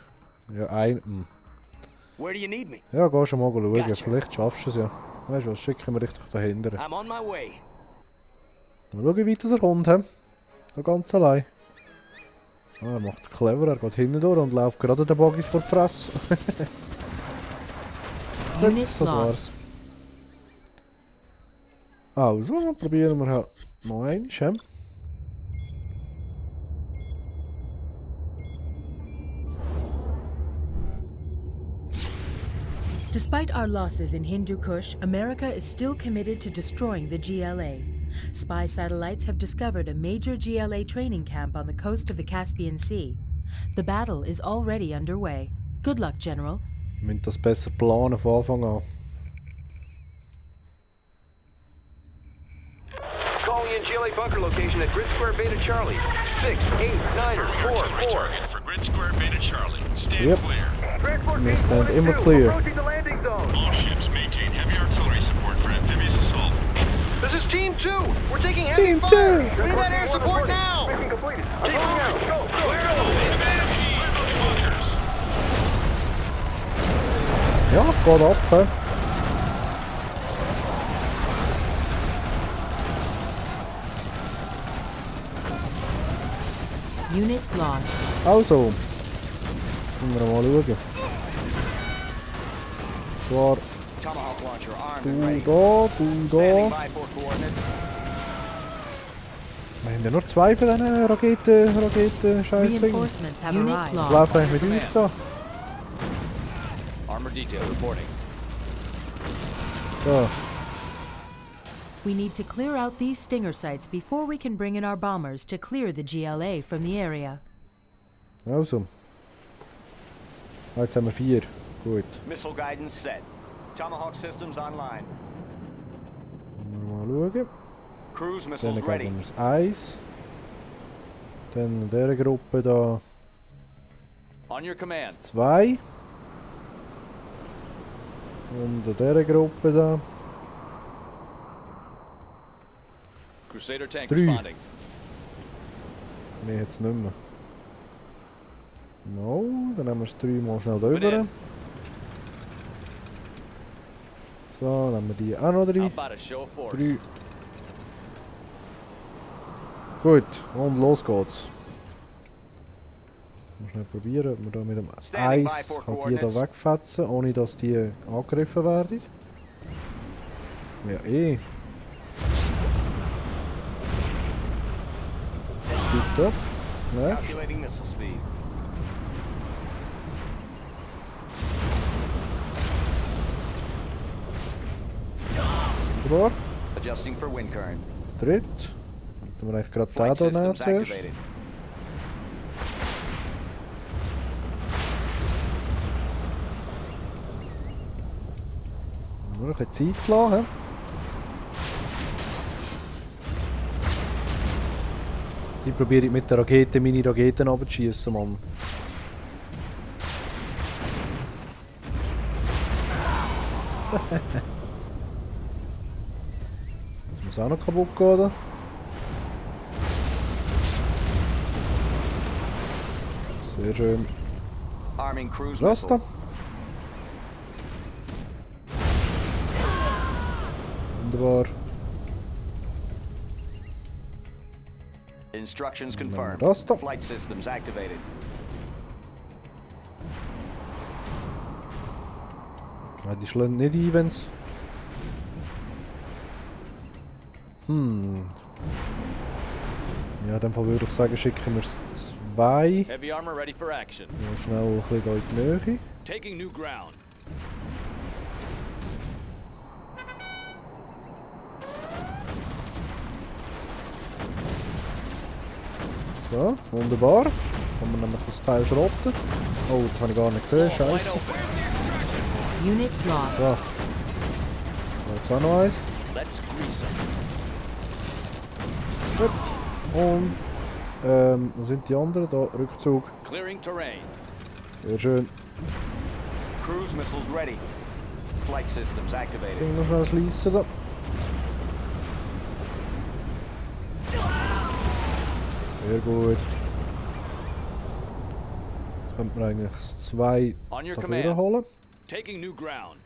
Ja, Where do you need me? Ja, geh schon mal schauen. Gotcha. Vielleicht schaffst du es ja. Weißt du was? Schicken wir richtig dahinter. I'm on my way. Mal schauen, wie weit er kommt, he? Da ganz allein. Ah, er macht es clever. Er geht hinten durch und läuft gerade den Boggis vor die Fresse. Unit Das war's. lost. Also, probieren wir halt noch eins, he? Despite our losses in Hindu Kush, America is still committed to destroying the GLA. Spy satellites have discovered a major GLA training camp on the coast of the Caspian Sea. The battle is already underway. Good luck, General. Wir müssen das besser planen von Anfang an. Calling in GLA bunker location at Grid Square Beta Charlie. 68944. For Grid Square Beta Charlie. Stand Yep. clear. Transport We team stand 1 and immer 2, clear. approaching the landing zone. All ships maintain heavy artillery support for amphibious assault. This is Team 2. We're taking heavy Team fire. 2. We need that air support now. Mission completed. Taking out. Go. Ja, es geht ab, he? Unit lost. Also. Können wir mal schauen. Zwar Tomahawk launcher armed du and ready. da, du Standing da. by for coordinates. Wir haben ja nur zwei von diesen Raketen-Scheißdingen. Reinforcements have Was arrived. läuft eigentlich mit euch da? Armor detail reporting. So, We need to clear out these stinger sites before we can bring in our bombers to clear the GLA from the area. also. Jetzt haben wir 4. Gut. Missile guidance set. Tomahawk systems online. Mal schauen. Cruise Dann missiles ready. geben wir das 1. Dann in dieser Gruppe da On your command. das 2. Und in dieser Gruppe da Crusader tank Three. responding. mehr jetzt nicht mehr. No, dann haben wir das 3 mal schnell da Bin rüber. in. So, dann haben wir die auch noch How 3. about a show of force? 3. Gut, und los geht's. Mal schnell probieren, ob wir da mit dem Standing by 1 for kann die da coordinates. wegfetzen, ohne dass die angegriffen werden. Ja, eh. Gut ab. Next. Calculating missile speed. Wunderbar. Adjusting for wind current. Dritt. Tun wir eigentlich gerade Flight den da nehmen systems zuerst. activated. Nur ein bisschen Zeit lassen. Hä? Die probiere ich mit der Rakete meine Raketen abzuschießen, Mann. Das muss auch noch kaputt gehen, oder? Sehr schön. Arming cruise Lass da. missile. Wunderbar. Instructions confirmed. das da. Flight systems activated. Ja, die schlagen nicht ein, wenn's... Ja, in dem Fall würde ich sagen, schicken wir 2. Heavy armor ready for action. Mal schnell ein bisschen da in die Nähe. Taking new ground. So, wunderbar. Jetzt kann man nämlich das Teil schrotten. Oh, das habe ich gar nicht gesehen, Wide scheiße. open. Unit lost. So. Jetzt auch noch eins. Let's grease 'em. Gut. Und, wo sind die anderen? Da, Rückzug. Clearing terrain. Sehr schön. Cruise missiles ready. Flight systems activated. Ding noch schnell schließen da. Sehr gut. Jetzt könnte man eigentlich das 2 On your da command. vorne holen. Taking new ground.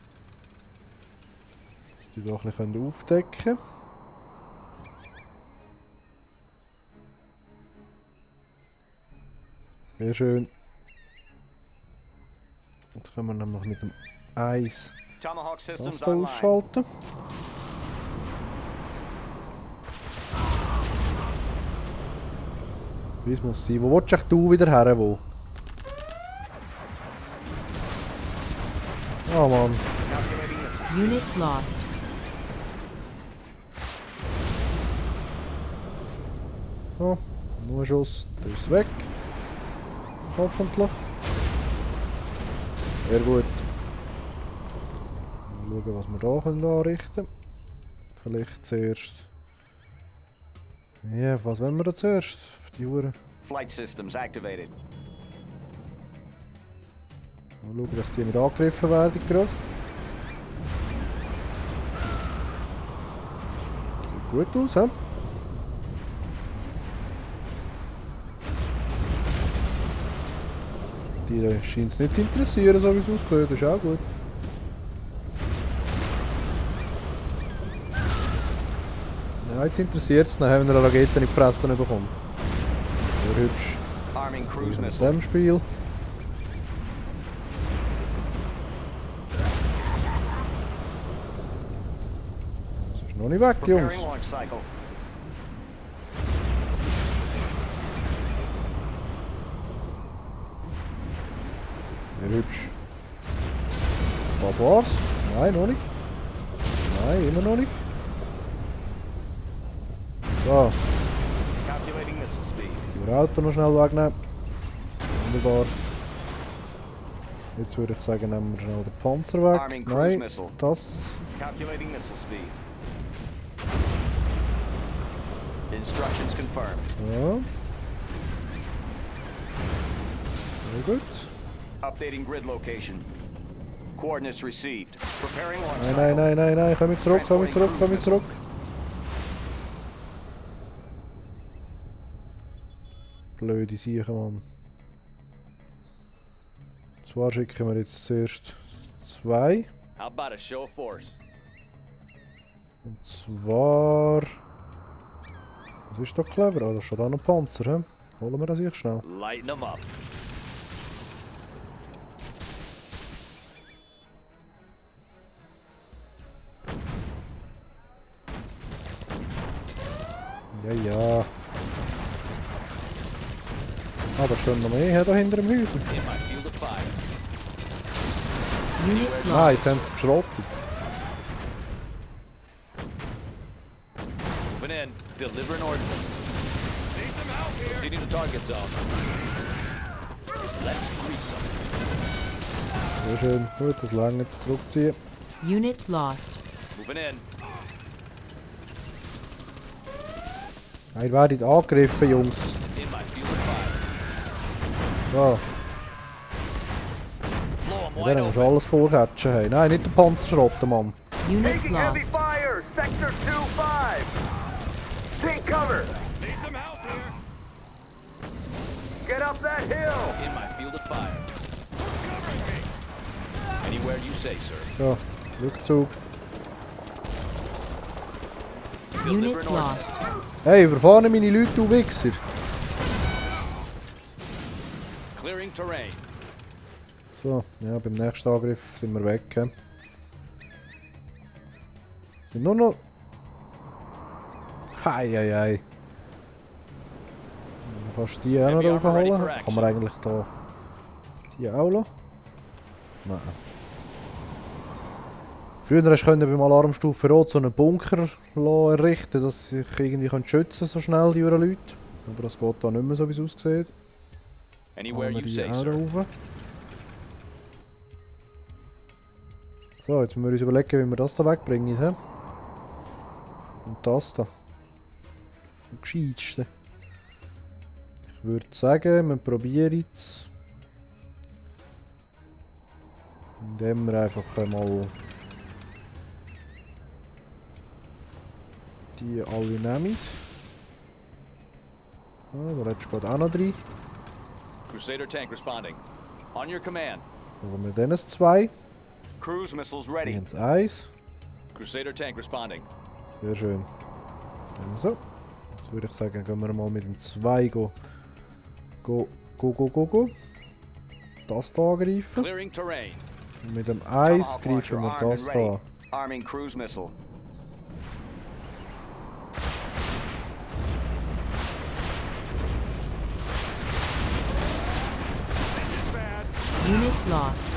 Dass die da ein bisschen aufdecken können. Sehr schön. Jetzt können wir nämlich mit dem Eis Tomahawk das systems da online. ausschalten. Wie es muss sein. Wo willst du wieder her? Wo? Oh Mann. Calculating missile. Unit lost. So, nur ein Schuss. Der ist weg. Hoffentlich. Sehr gut. Mal schauen, was wir hier können anrichten können. Vielleicht zuerst. Ja, was wollen wir da zuerst? Die Uhren. Flight systems activated. Mal schauen, dass die nicht angegriffen werden gerade. Sieht gut aus, hä? Die scheint es nicht zu interessieren, so wie es aussieht. Das ist auch gut. Ja, jetzt interessiert es ihn, wenn er eine Rakete nicht gefressen bekommt. Sehr hübsch. Arming cruise In missile. dem Spiel. Das ist noch nicht weg, Jungs. Preparing launch cycle. Sehr hübsch. Das war's. Nein, noch nicht. Nein, immer noch nicht. So, Calculating missile speed. die Auto noch schnell wegnehmen. Wunderbar. Jetzt würde ich sagen, nehmen wir schnell den Panzer weg. Arming cruise Nein, missile. das. Calculating missile speed. Instructions confirmed. Ja. Sehr gut. Updating grid location. Coordinates received. Preparing launch Nein, cycle. nein, nein, nein, nein, komm zurück, komm zurück, komm zurück. Blöde Sachen, Mann. Zwar schicken wir jetzt zuerst 2. How about a show of force? Und zwar... Was ist da clever? Oh, da steht auch noch Panzer, hä? Holen wir das hier schnell. Lighten them up. Ja, ja. Ah, da stehen noch mehr da hinter dem Häuschen. In my field of fire. Unit Nein, lost. jetzt haben sie geschrottet. Moving in. Delivering ordnance. Proceeding to target zone. Let's grease them. Sehr schön. Gut, das lange zurückziehen. Unit lost. Moving in. Ihr werdet angegriffen, Jungs. In my field of fire. So, Blow them ja, wide dann musst du open. alles vorcatchen. Hey. Nein, nicht den Panzer schrotten, Mann. Unit Taking heavy lost. fire! Sector 2-5! Take cover! Need some help here. Get up that hill! In my field of fire. Anywhere you say, sir. So, Rückzug. Unit Delivering ordnance. lost. Hey, überfahren meine Leute, du Wichser. Clearing terrain. So, ja, beim nächsten Angriff sind wir weg. He. Sind nur noch... Heieiei. Fast die auch noch Heavy armor ready raufholen. for Kann man eigentlich da... Die auch lassen? Nein. Früher hast du beim Alarmstufe Rot so einen Bunker errichten, dass sich irgendwie schützen so schnell die Leute. Aber das geht da nicht mehr so, wie es aussieht. Anywhere Haben wir you die say, auch sir. rauf. So, jetzt müssen wir uns überlegen, wie wir das da wegbringen. He? Und das da. Am gescheitsten. Ich würde sagen, wir probieren es. Indem wir einfach mal die alle nehmen. Ah, da hättest du gerade auch noch 3. Crusader tank responding. On your command. Dann haben wir dann 2. Cruise missiles Wir ready. haben 1. Crusader tank responding. Sehr schön. Also, jetzt würde ich sagen, gehen wir mal mit dem 2 go. Das da angreifen. Clearing terrain. Und mit dem 1 Tomahawk greifen wir launcher armed das and da ready. an. Arming cruise missile. Unit lost.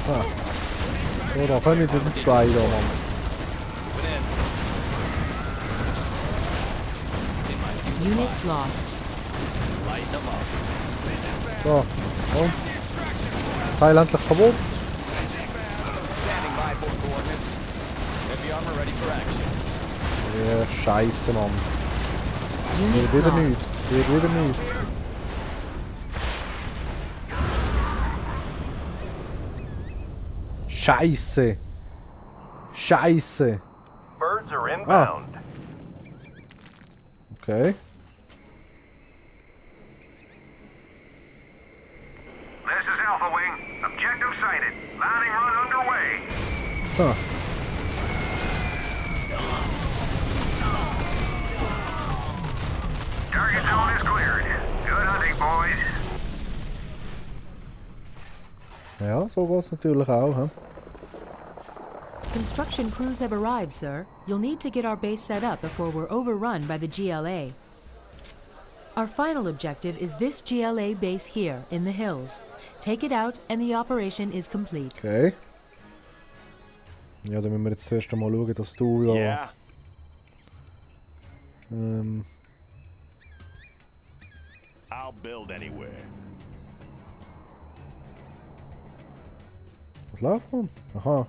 So, da kommen wir mit dem 2 da, Mann. Moving in. In my field of Unit fire. lost. Lighten them up. So, und? Teil endlich kaputt. Standing by for coordinates. Heavy armor ready for action. Ja, Scheiße, Mann. Unit Wird wieder lost. nichts. Wird wieder nichts. Scheiße. Scheiße. Birds are inbound. Okay. This is Alpha Wing. Objective sighted. Landing run underway. Ha. Target zone is cleared. Good hunting, boys. Ja, so geht es natürlich auch. He? Construction crews have arrived, sir. You'll need to get our base set up before we're overrun by the GLA. Our final objective is this GLA base here in the hills. Take it out and the operation is complete. Okay. Ja, dann müssen wir jetzt zuerst einmal schauen, dass du ja... Yeah. I'll build anywhere. Was läuft, man? Aha.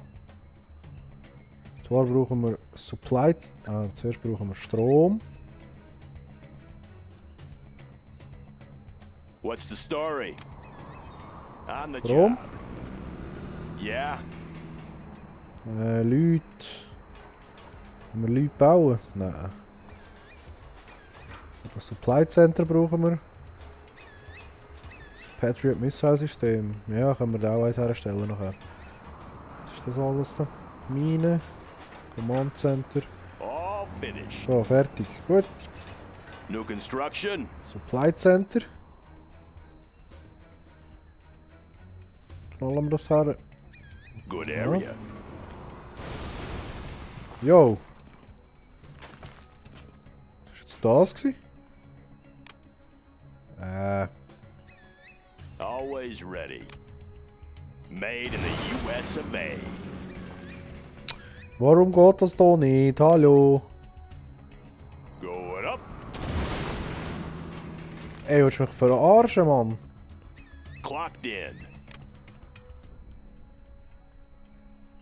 Zwar brauchen wir Supply... zuerst brauchen wir Strom. What's the story? On the Strom. job. Yeah. Leute... Können wir Leute bauen? Nein. Aber Supply Center brauchen wir. Patriot Missile System. Ja, können wir da auch eins herstellen nachher. Was ist das alles da? Mine. Command Center. All finished. So, fertig. Gut. New construction. Supply Center. Knallen wir das her. Good area. Jo. Was war jetzt das gewesen? Always ready. Made in the US of A. Warum geht das da nicht? Hallo? Going up. Ey, willst du mich verarschen, Mann? Clocked in.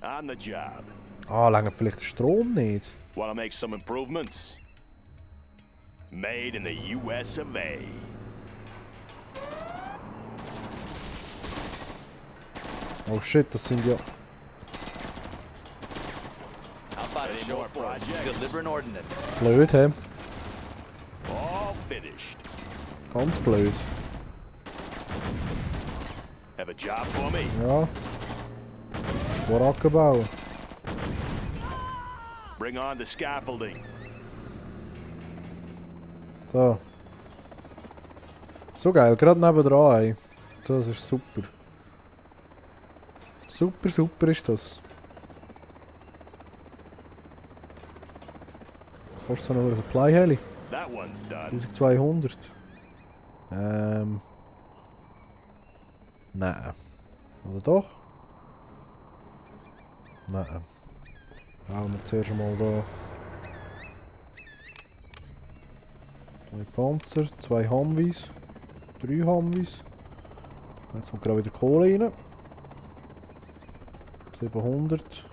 On the job. Ah, lange vielleicht der Strom nicht. Wanna make some improvements? Made in the US of A. Oh shit, das sind ja... How about a Any show more for projects? delivering ordnance? Blöd, hä? All finished. Ganz blöd. Have a job for me? Ja. Baracken bauen. Bring on the scaffolding. Da. So geil, gerade nebendran, ey. Das ist super. Super, super ist das. Kostet so noch eine Supply Heli? That one's done. 1200. Nein. Oder doch? Nein. Bauen wir zuerst mal da. 2 Panzer, 2 Humvees, 3 Humvees. Jetzt kommt gerade wieder Kohle rein. 700.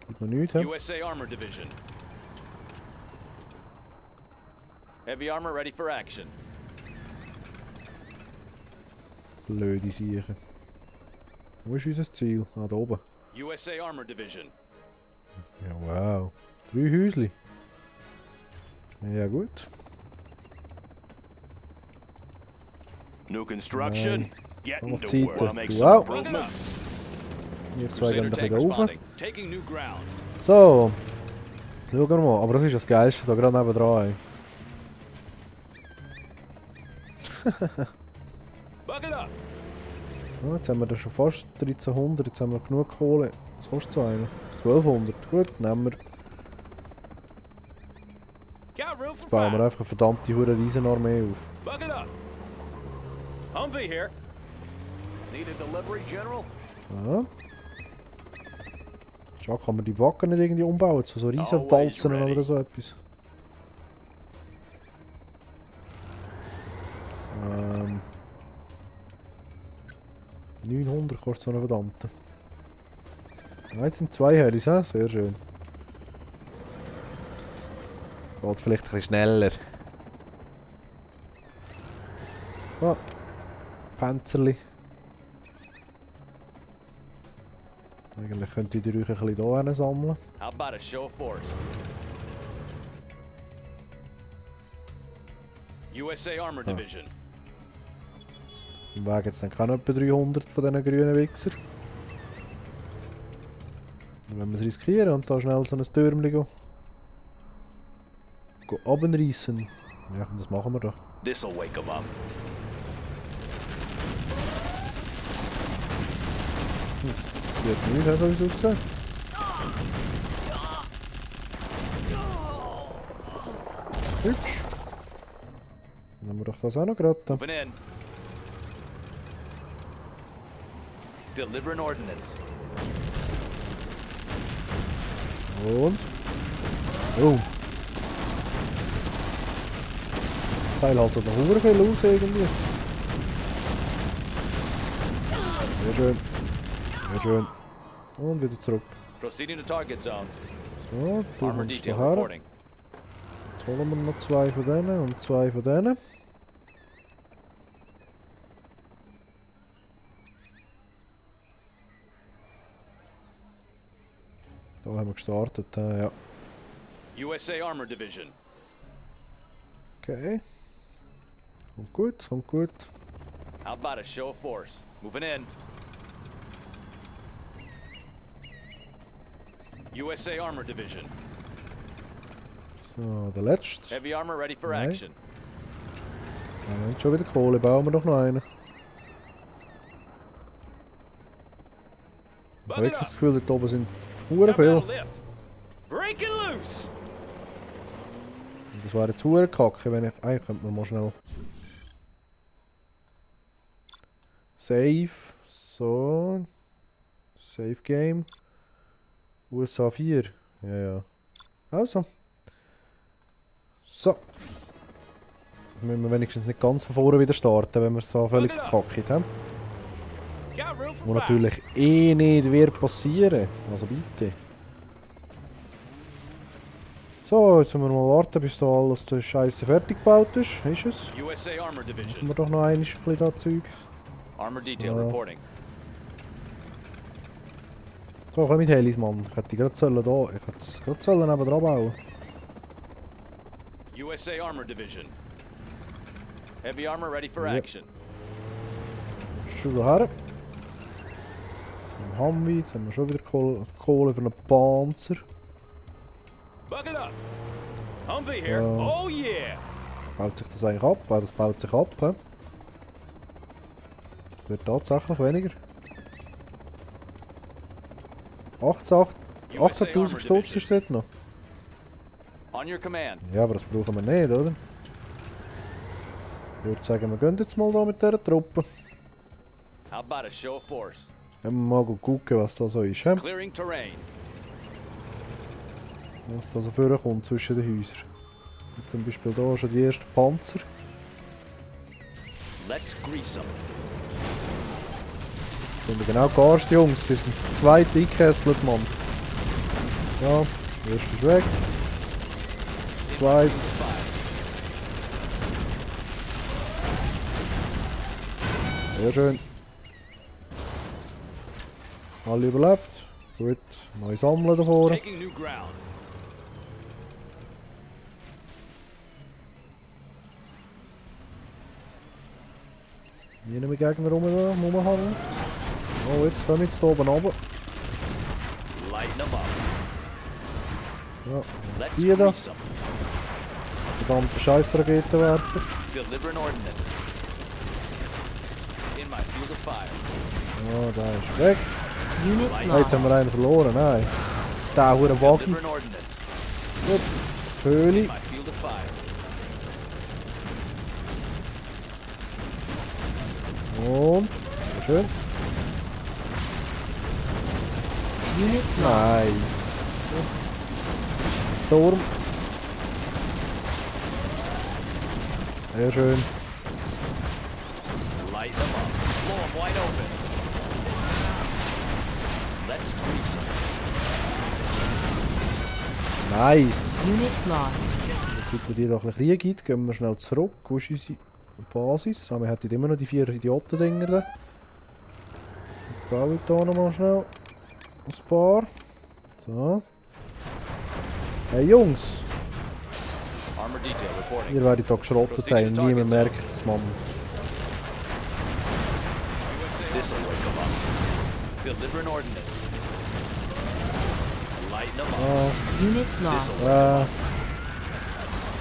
Gibt noch nichts, hä? USA Armor Division. Heavy armor ready for action. Blöde Siechen. Wo ist unser Ziel? Ah, da oben. USA Armor Division. Ja, wow. 3 Häusli. Ja, gut. New construction. Noch Getting auf to die work. Seite. I'll make Du some auch. improvements. Wir zwei gehen Crusader da tank wieder rauf. responding. Taking new ground. So. Schauen wir mal. Aber das ist das Geilste, da gerade nebendran. Bucket up. Ja, jetzt haben wir da schon fast 1300. Jetzt haben wir genug Kohle. Was kostet so einer? 1200. Gut, nehmen wir. Got room Jetzt for bauen wir five. einfach eine verdammte hure Riesenarmee auf. Bucket up. Humvee here. Need a delivery, General? Ja. Schau, kann man die Wacken nicht irgendwie umbauen zu so Riesenwalzen Always ready. oder so etwas? 900 kostet so eine verdammte. Ah, jetzt sind 2 Helis, hä? Sehr schön. Geht vielleicht ein bisschen schneller. Ah, Panzerli. Eigentlich könnte ich die Räuche ein bisschen hier sammeln. How about a show of force? USA Armor Division. Im Weg jetzt dann keine etwa 300 von diesen grünen Wichser. Dann wollen wir es riskieren und da schnell so ein Türmchen runterreissen. Ja, komm, das machen wir doch. This'll wake them up. passiert nichts, so wie es aussieht. Hübsch. Dann nehmen wir doch das auch noch gerade. Moving in. Delivering ordnance. Und? Oh. Das Teil haltet noch sehr viel aus irgendwie. Sehr schön. Sehr schön. Und wieder zurück. Proceeding to target zone. So, tun wir Armor uns detail daher. reporting. Jetzt holen wir noch 2 von denen und 2 von denen. Da haben wir gestartet, ja. USA Armor Division. Okay. Kommt gut, kommt gut. How about a show of force? Moving in. USA Armor Division. So, der letzte. Heavy armor ready for Nein. action. Ja, jetzt schon wieder Kohle, bauen wir doch noch einen. Ich habe wirklich das Gefühl, dort oben sind hure viel. Und Breaking loose. das wäre jetzt hure kacke, wenn ich... Eigentlich könnte man mal schnell... Save. So. Save Game. USA 4. Ja, ja. Also. So. Müssen wir wenigstens nicht ganz von vorne wieder starten, wenn wir es so völlig verkackt haben. Got room Was for natürlich eh nicht wird passieren. Also bitte. So, jetzt müssen wir mal warten, bis da alles der Scheiße fertig gebaut ist. Ist es? USA Armor Machen Division. wir doch noch ein bisschen da Zeug. Armor detail Ja. reporting. So, komm mit Helis, Mann. Ich hätte die gerade sollen da. Ich hätte es gerade sollen neben dran bauen. USA Armor Division. Heavy armor ready for Yep. action. Schon daher. Dann haben wir, jetzt haben wir schon wieder Kohle für einen Panzer. Buckle up. Humvee here. So. Oh yeah. Baut sich das eigentlich ab? Ja, das baut sich ab. He? Das wird tatsächlich weniger. 18'000 Stutz ist dort noch. On your command. Ja, aber das brauchen wir nicht, oder? Ich würde sagen, wir gehen jetzt mal da mit dieser Truppe. How about a show of force? Wenn wir mal gucken, was da so ist. He? Clearing terrain. Was da so vorkommt zwischen den Häusern. Jetzt zum Beispiel da schon die ersten Panzer. Let's grease them. Das sind genau Garst, Jungs. Das sind das zweite eingekesselt, Mann. Ja, der erste ist weg. Zweit. Sehr schön. Alle überlebt. Gut, neu sammeln da vorne. Taking new ground. Hier noch Gegner rumhauen. Oh, jetzt kommen wir jetzt hier oben runter. Lighten them up. Ja, Let's die da. grease them. Verdammte Scheißraketenwerfer. Delivering ordnance. In my field of fire. Ja, der ist weg. Unit Hey, jetzt haben lost. wir einen verloren. Nein. Der hure Wagen. Delivering ordnance. Gut. Höhle. In my field of fire. Und. Sehr schön. Unit lost. Nein. Turm. Sehr schön. Light them up. Blow them wide open. Let's grease them. Nice. Unit lost. Jetzt, wo die doch ein bisschen Krieg gibt, gehen wir schnell zurück. Wo ist unsere Basis? Ah, wir hätten immer noch die 4 Idioten-Dinger da. Ich baue hier nochmal schnell ein paar. So. Hey Jungs, Armor detail reporting. ihr werdet hier geschrottet haben. Niemand merkt es, Mann. This'll wake them up. Delivering ordnance. Lighten them up. Ah, Unit lost.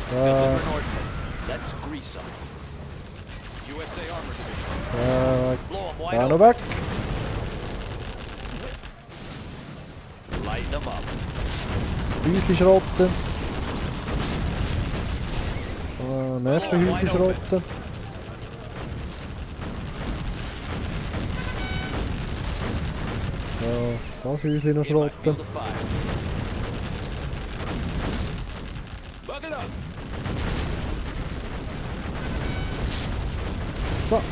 Delivering ordnance. Let's grease them. USA Armor Division. Blow them wide da noch open. weg. Light them up. Häuschen schrotten. Nächste Häuschen schrotten. Das Häuschen noch In my schrotten. field of fire. Bucket up. So.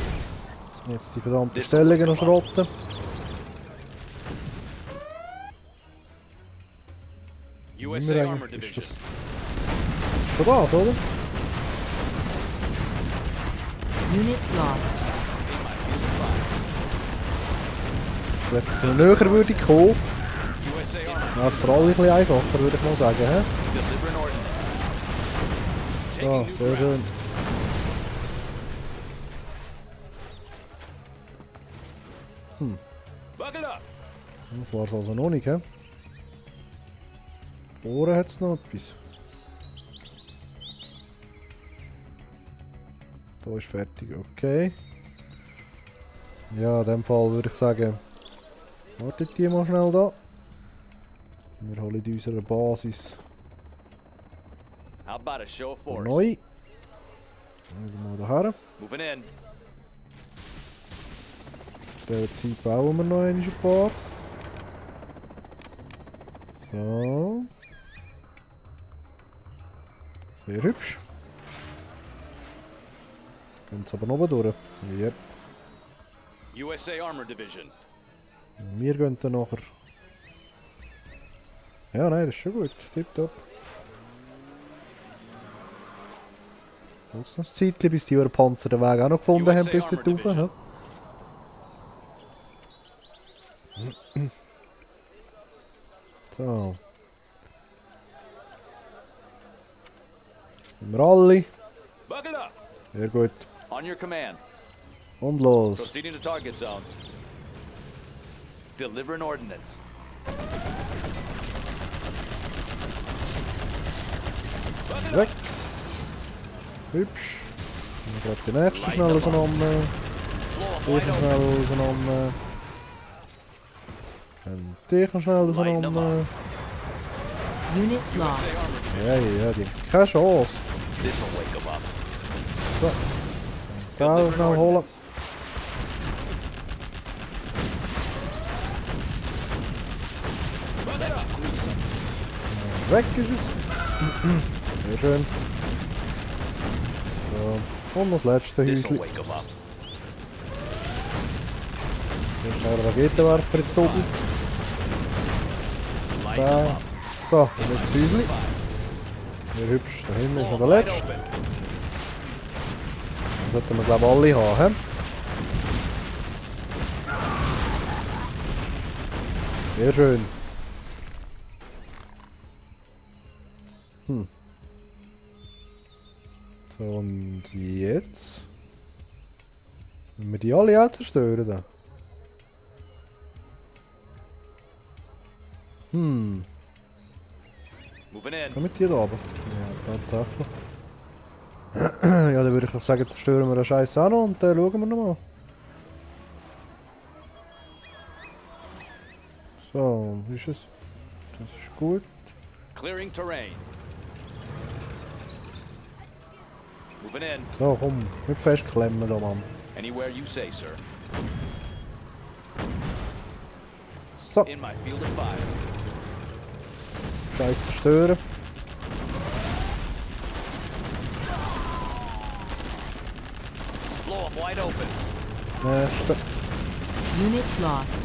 Jetzt die verdammten Stellungen noch schrotten. USA Immer Armor eigentlich ist Division. das schon das, oder? Unit lost. In my field of fire. Wenn ich näher würde kommen, USA Armor. wäre es für alle ein bisschen einfacher, würde ich mal sagen. He? Delivering ordnance. So, Taking new sehr ground. schön. Bucket up. Das war es also noch nicht, he? Ohren hat es noch etwas. Da ist fertig, okay. Ja, in dem Fall würde ich sagen, wartet die mal schnell da. Wir holen in unserer Basis How about a show of force? neu. Mal daher. Moving in. In dieser Zeit bauen wir noch ein paar. So. Sehr hübsch. Gehen aber noch durch. Yep. USA Armor Division. Wir gehen dann nachher. Ja, nein, das ist schon gut. Tipptopp. Jetzt noch ein Zeitchen, bis die ihren Panzer den Weg auch noch gefunden haben, bis dort rauf. Ja. So. Sind wir alle. Bucket up. Sehr gut. On your command. Und los. Proceeding to target zone. Delivering ordnance. Bucket Weg. up. Hübsch. Und gerade die nächste schnell auseinander. Blow 'em Dich wide noch open. schnell auseinander. Und dich noch schnell auseinander. Unit lost. USA Armor. Ja, ja, die haben keine Chance. This'll wake 'em up. So. Da Delivering schnell holen. ordnance. Bucket up. Weg ist es. Sehr schön. So. Und das letzte This'll Häuschen. wake 'em up. Hier schnell einen Raketenwerfer in die Kugel. Light 'em Da. up. So, und jetzt das Häuschen. Sehr hübsch. Da hinten ist noch der Wide letzte. open. Das sollten wir glaube ich alle haben. He? Sehr schön. So, und jetzt? Wenn wir die alle auch zerstören dann? Moving in. Kommen die da oben? Ja, tatsächlich. Ja, dann würde ich doch sagen, zerstören wir den Scheiß auch noch und dann schauen wir nochmal. So, wie ist es? Das ist gut. Clearing terrain. Moving in. So, komm, nicht festklemmen da, Mann. Anywhere you say, sir. So, In my field of fire. Scheiß zerstören. Blow 'em wide open. Nächste. Unit lost.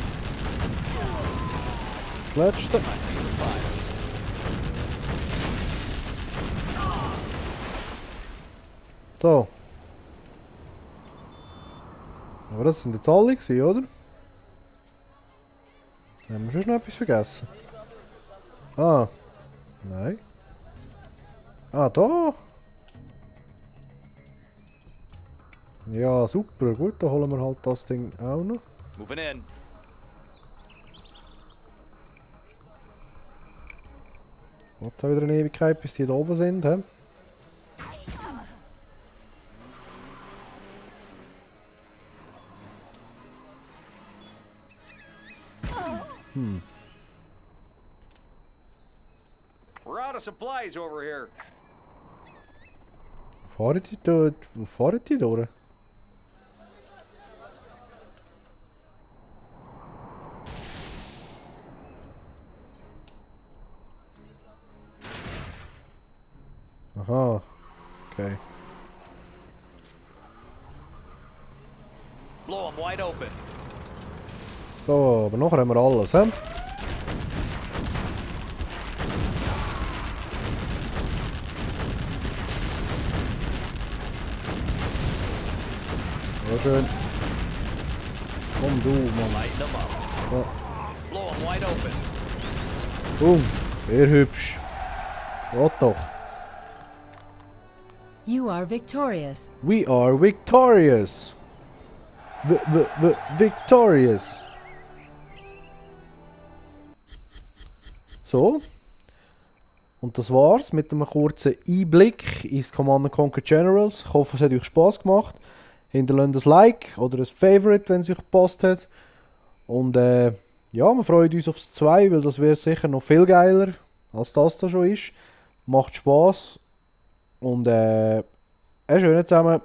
Letzte. My field of fire. So. Aber das sind jetzt alle gewesen, oder? Haben wir schon noch etwas vergessen? Ah. Nein. Ah, da. Ja, super. Gut, da holen wir halt das Ding auch noch. Moving in. Hat wieder eine Ewigkeit, bis die da oben sind, hä? We're out of supplies over here. Fahren die dort? Wo fahren die durch? Aha. Okay. Blow them wide open. So, aber nachher haben wir alles, hä? Ja, schön. Komm du, Mann. Lighten them up. Ja. Blow them wide open. Boom. Sehr hübsch. Wart doch. You are victorious. We are victorious. Victorious. So. Und das war's mit einem kurzen Einblick ins Command & Conquer Generals. Ich hoffe, es hat euch Spass gemacht. Hinterlasst ein Like oder ein Favorite, wenn es euch gepasst hat. Und ja, wir freuen uns aufs 2, weil das wäre sicher noch viel geiler, als das da schon ist. Macht Spass. Und schönen zusammen.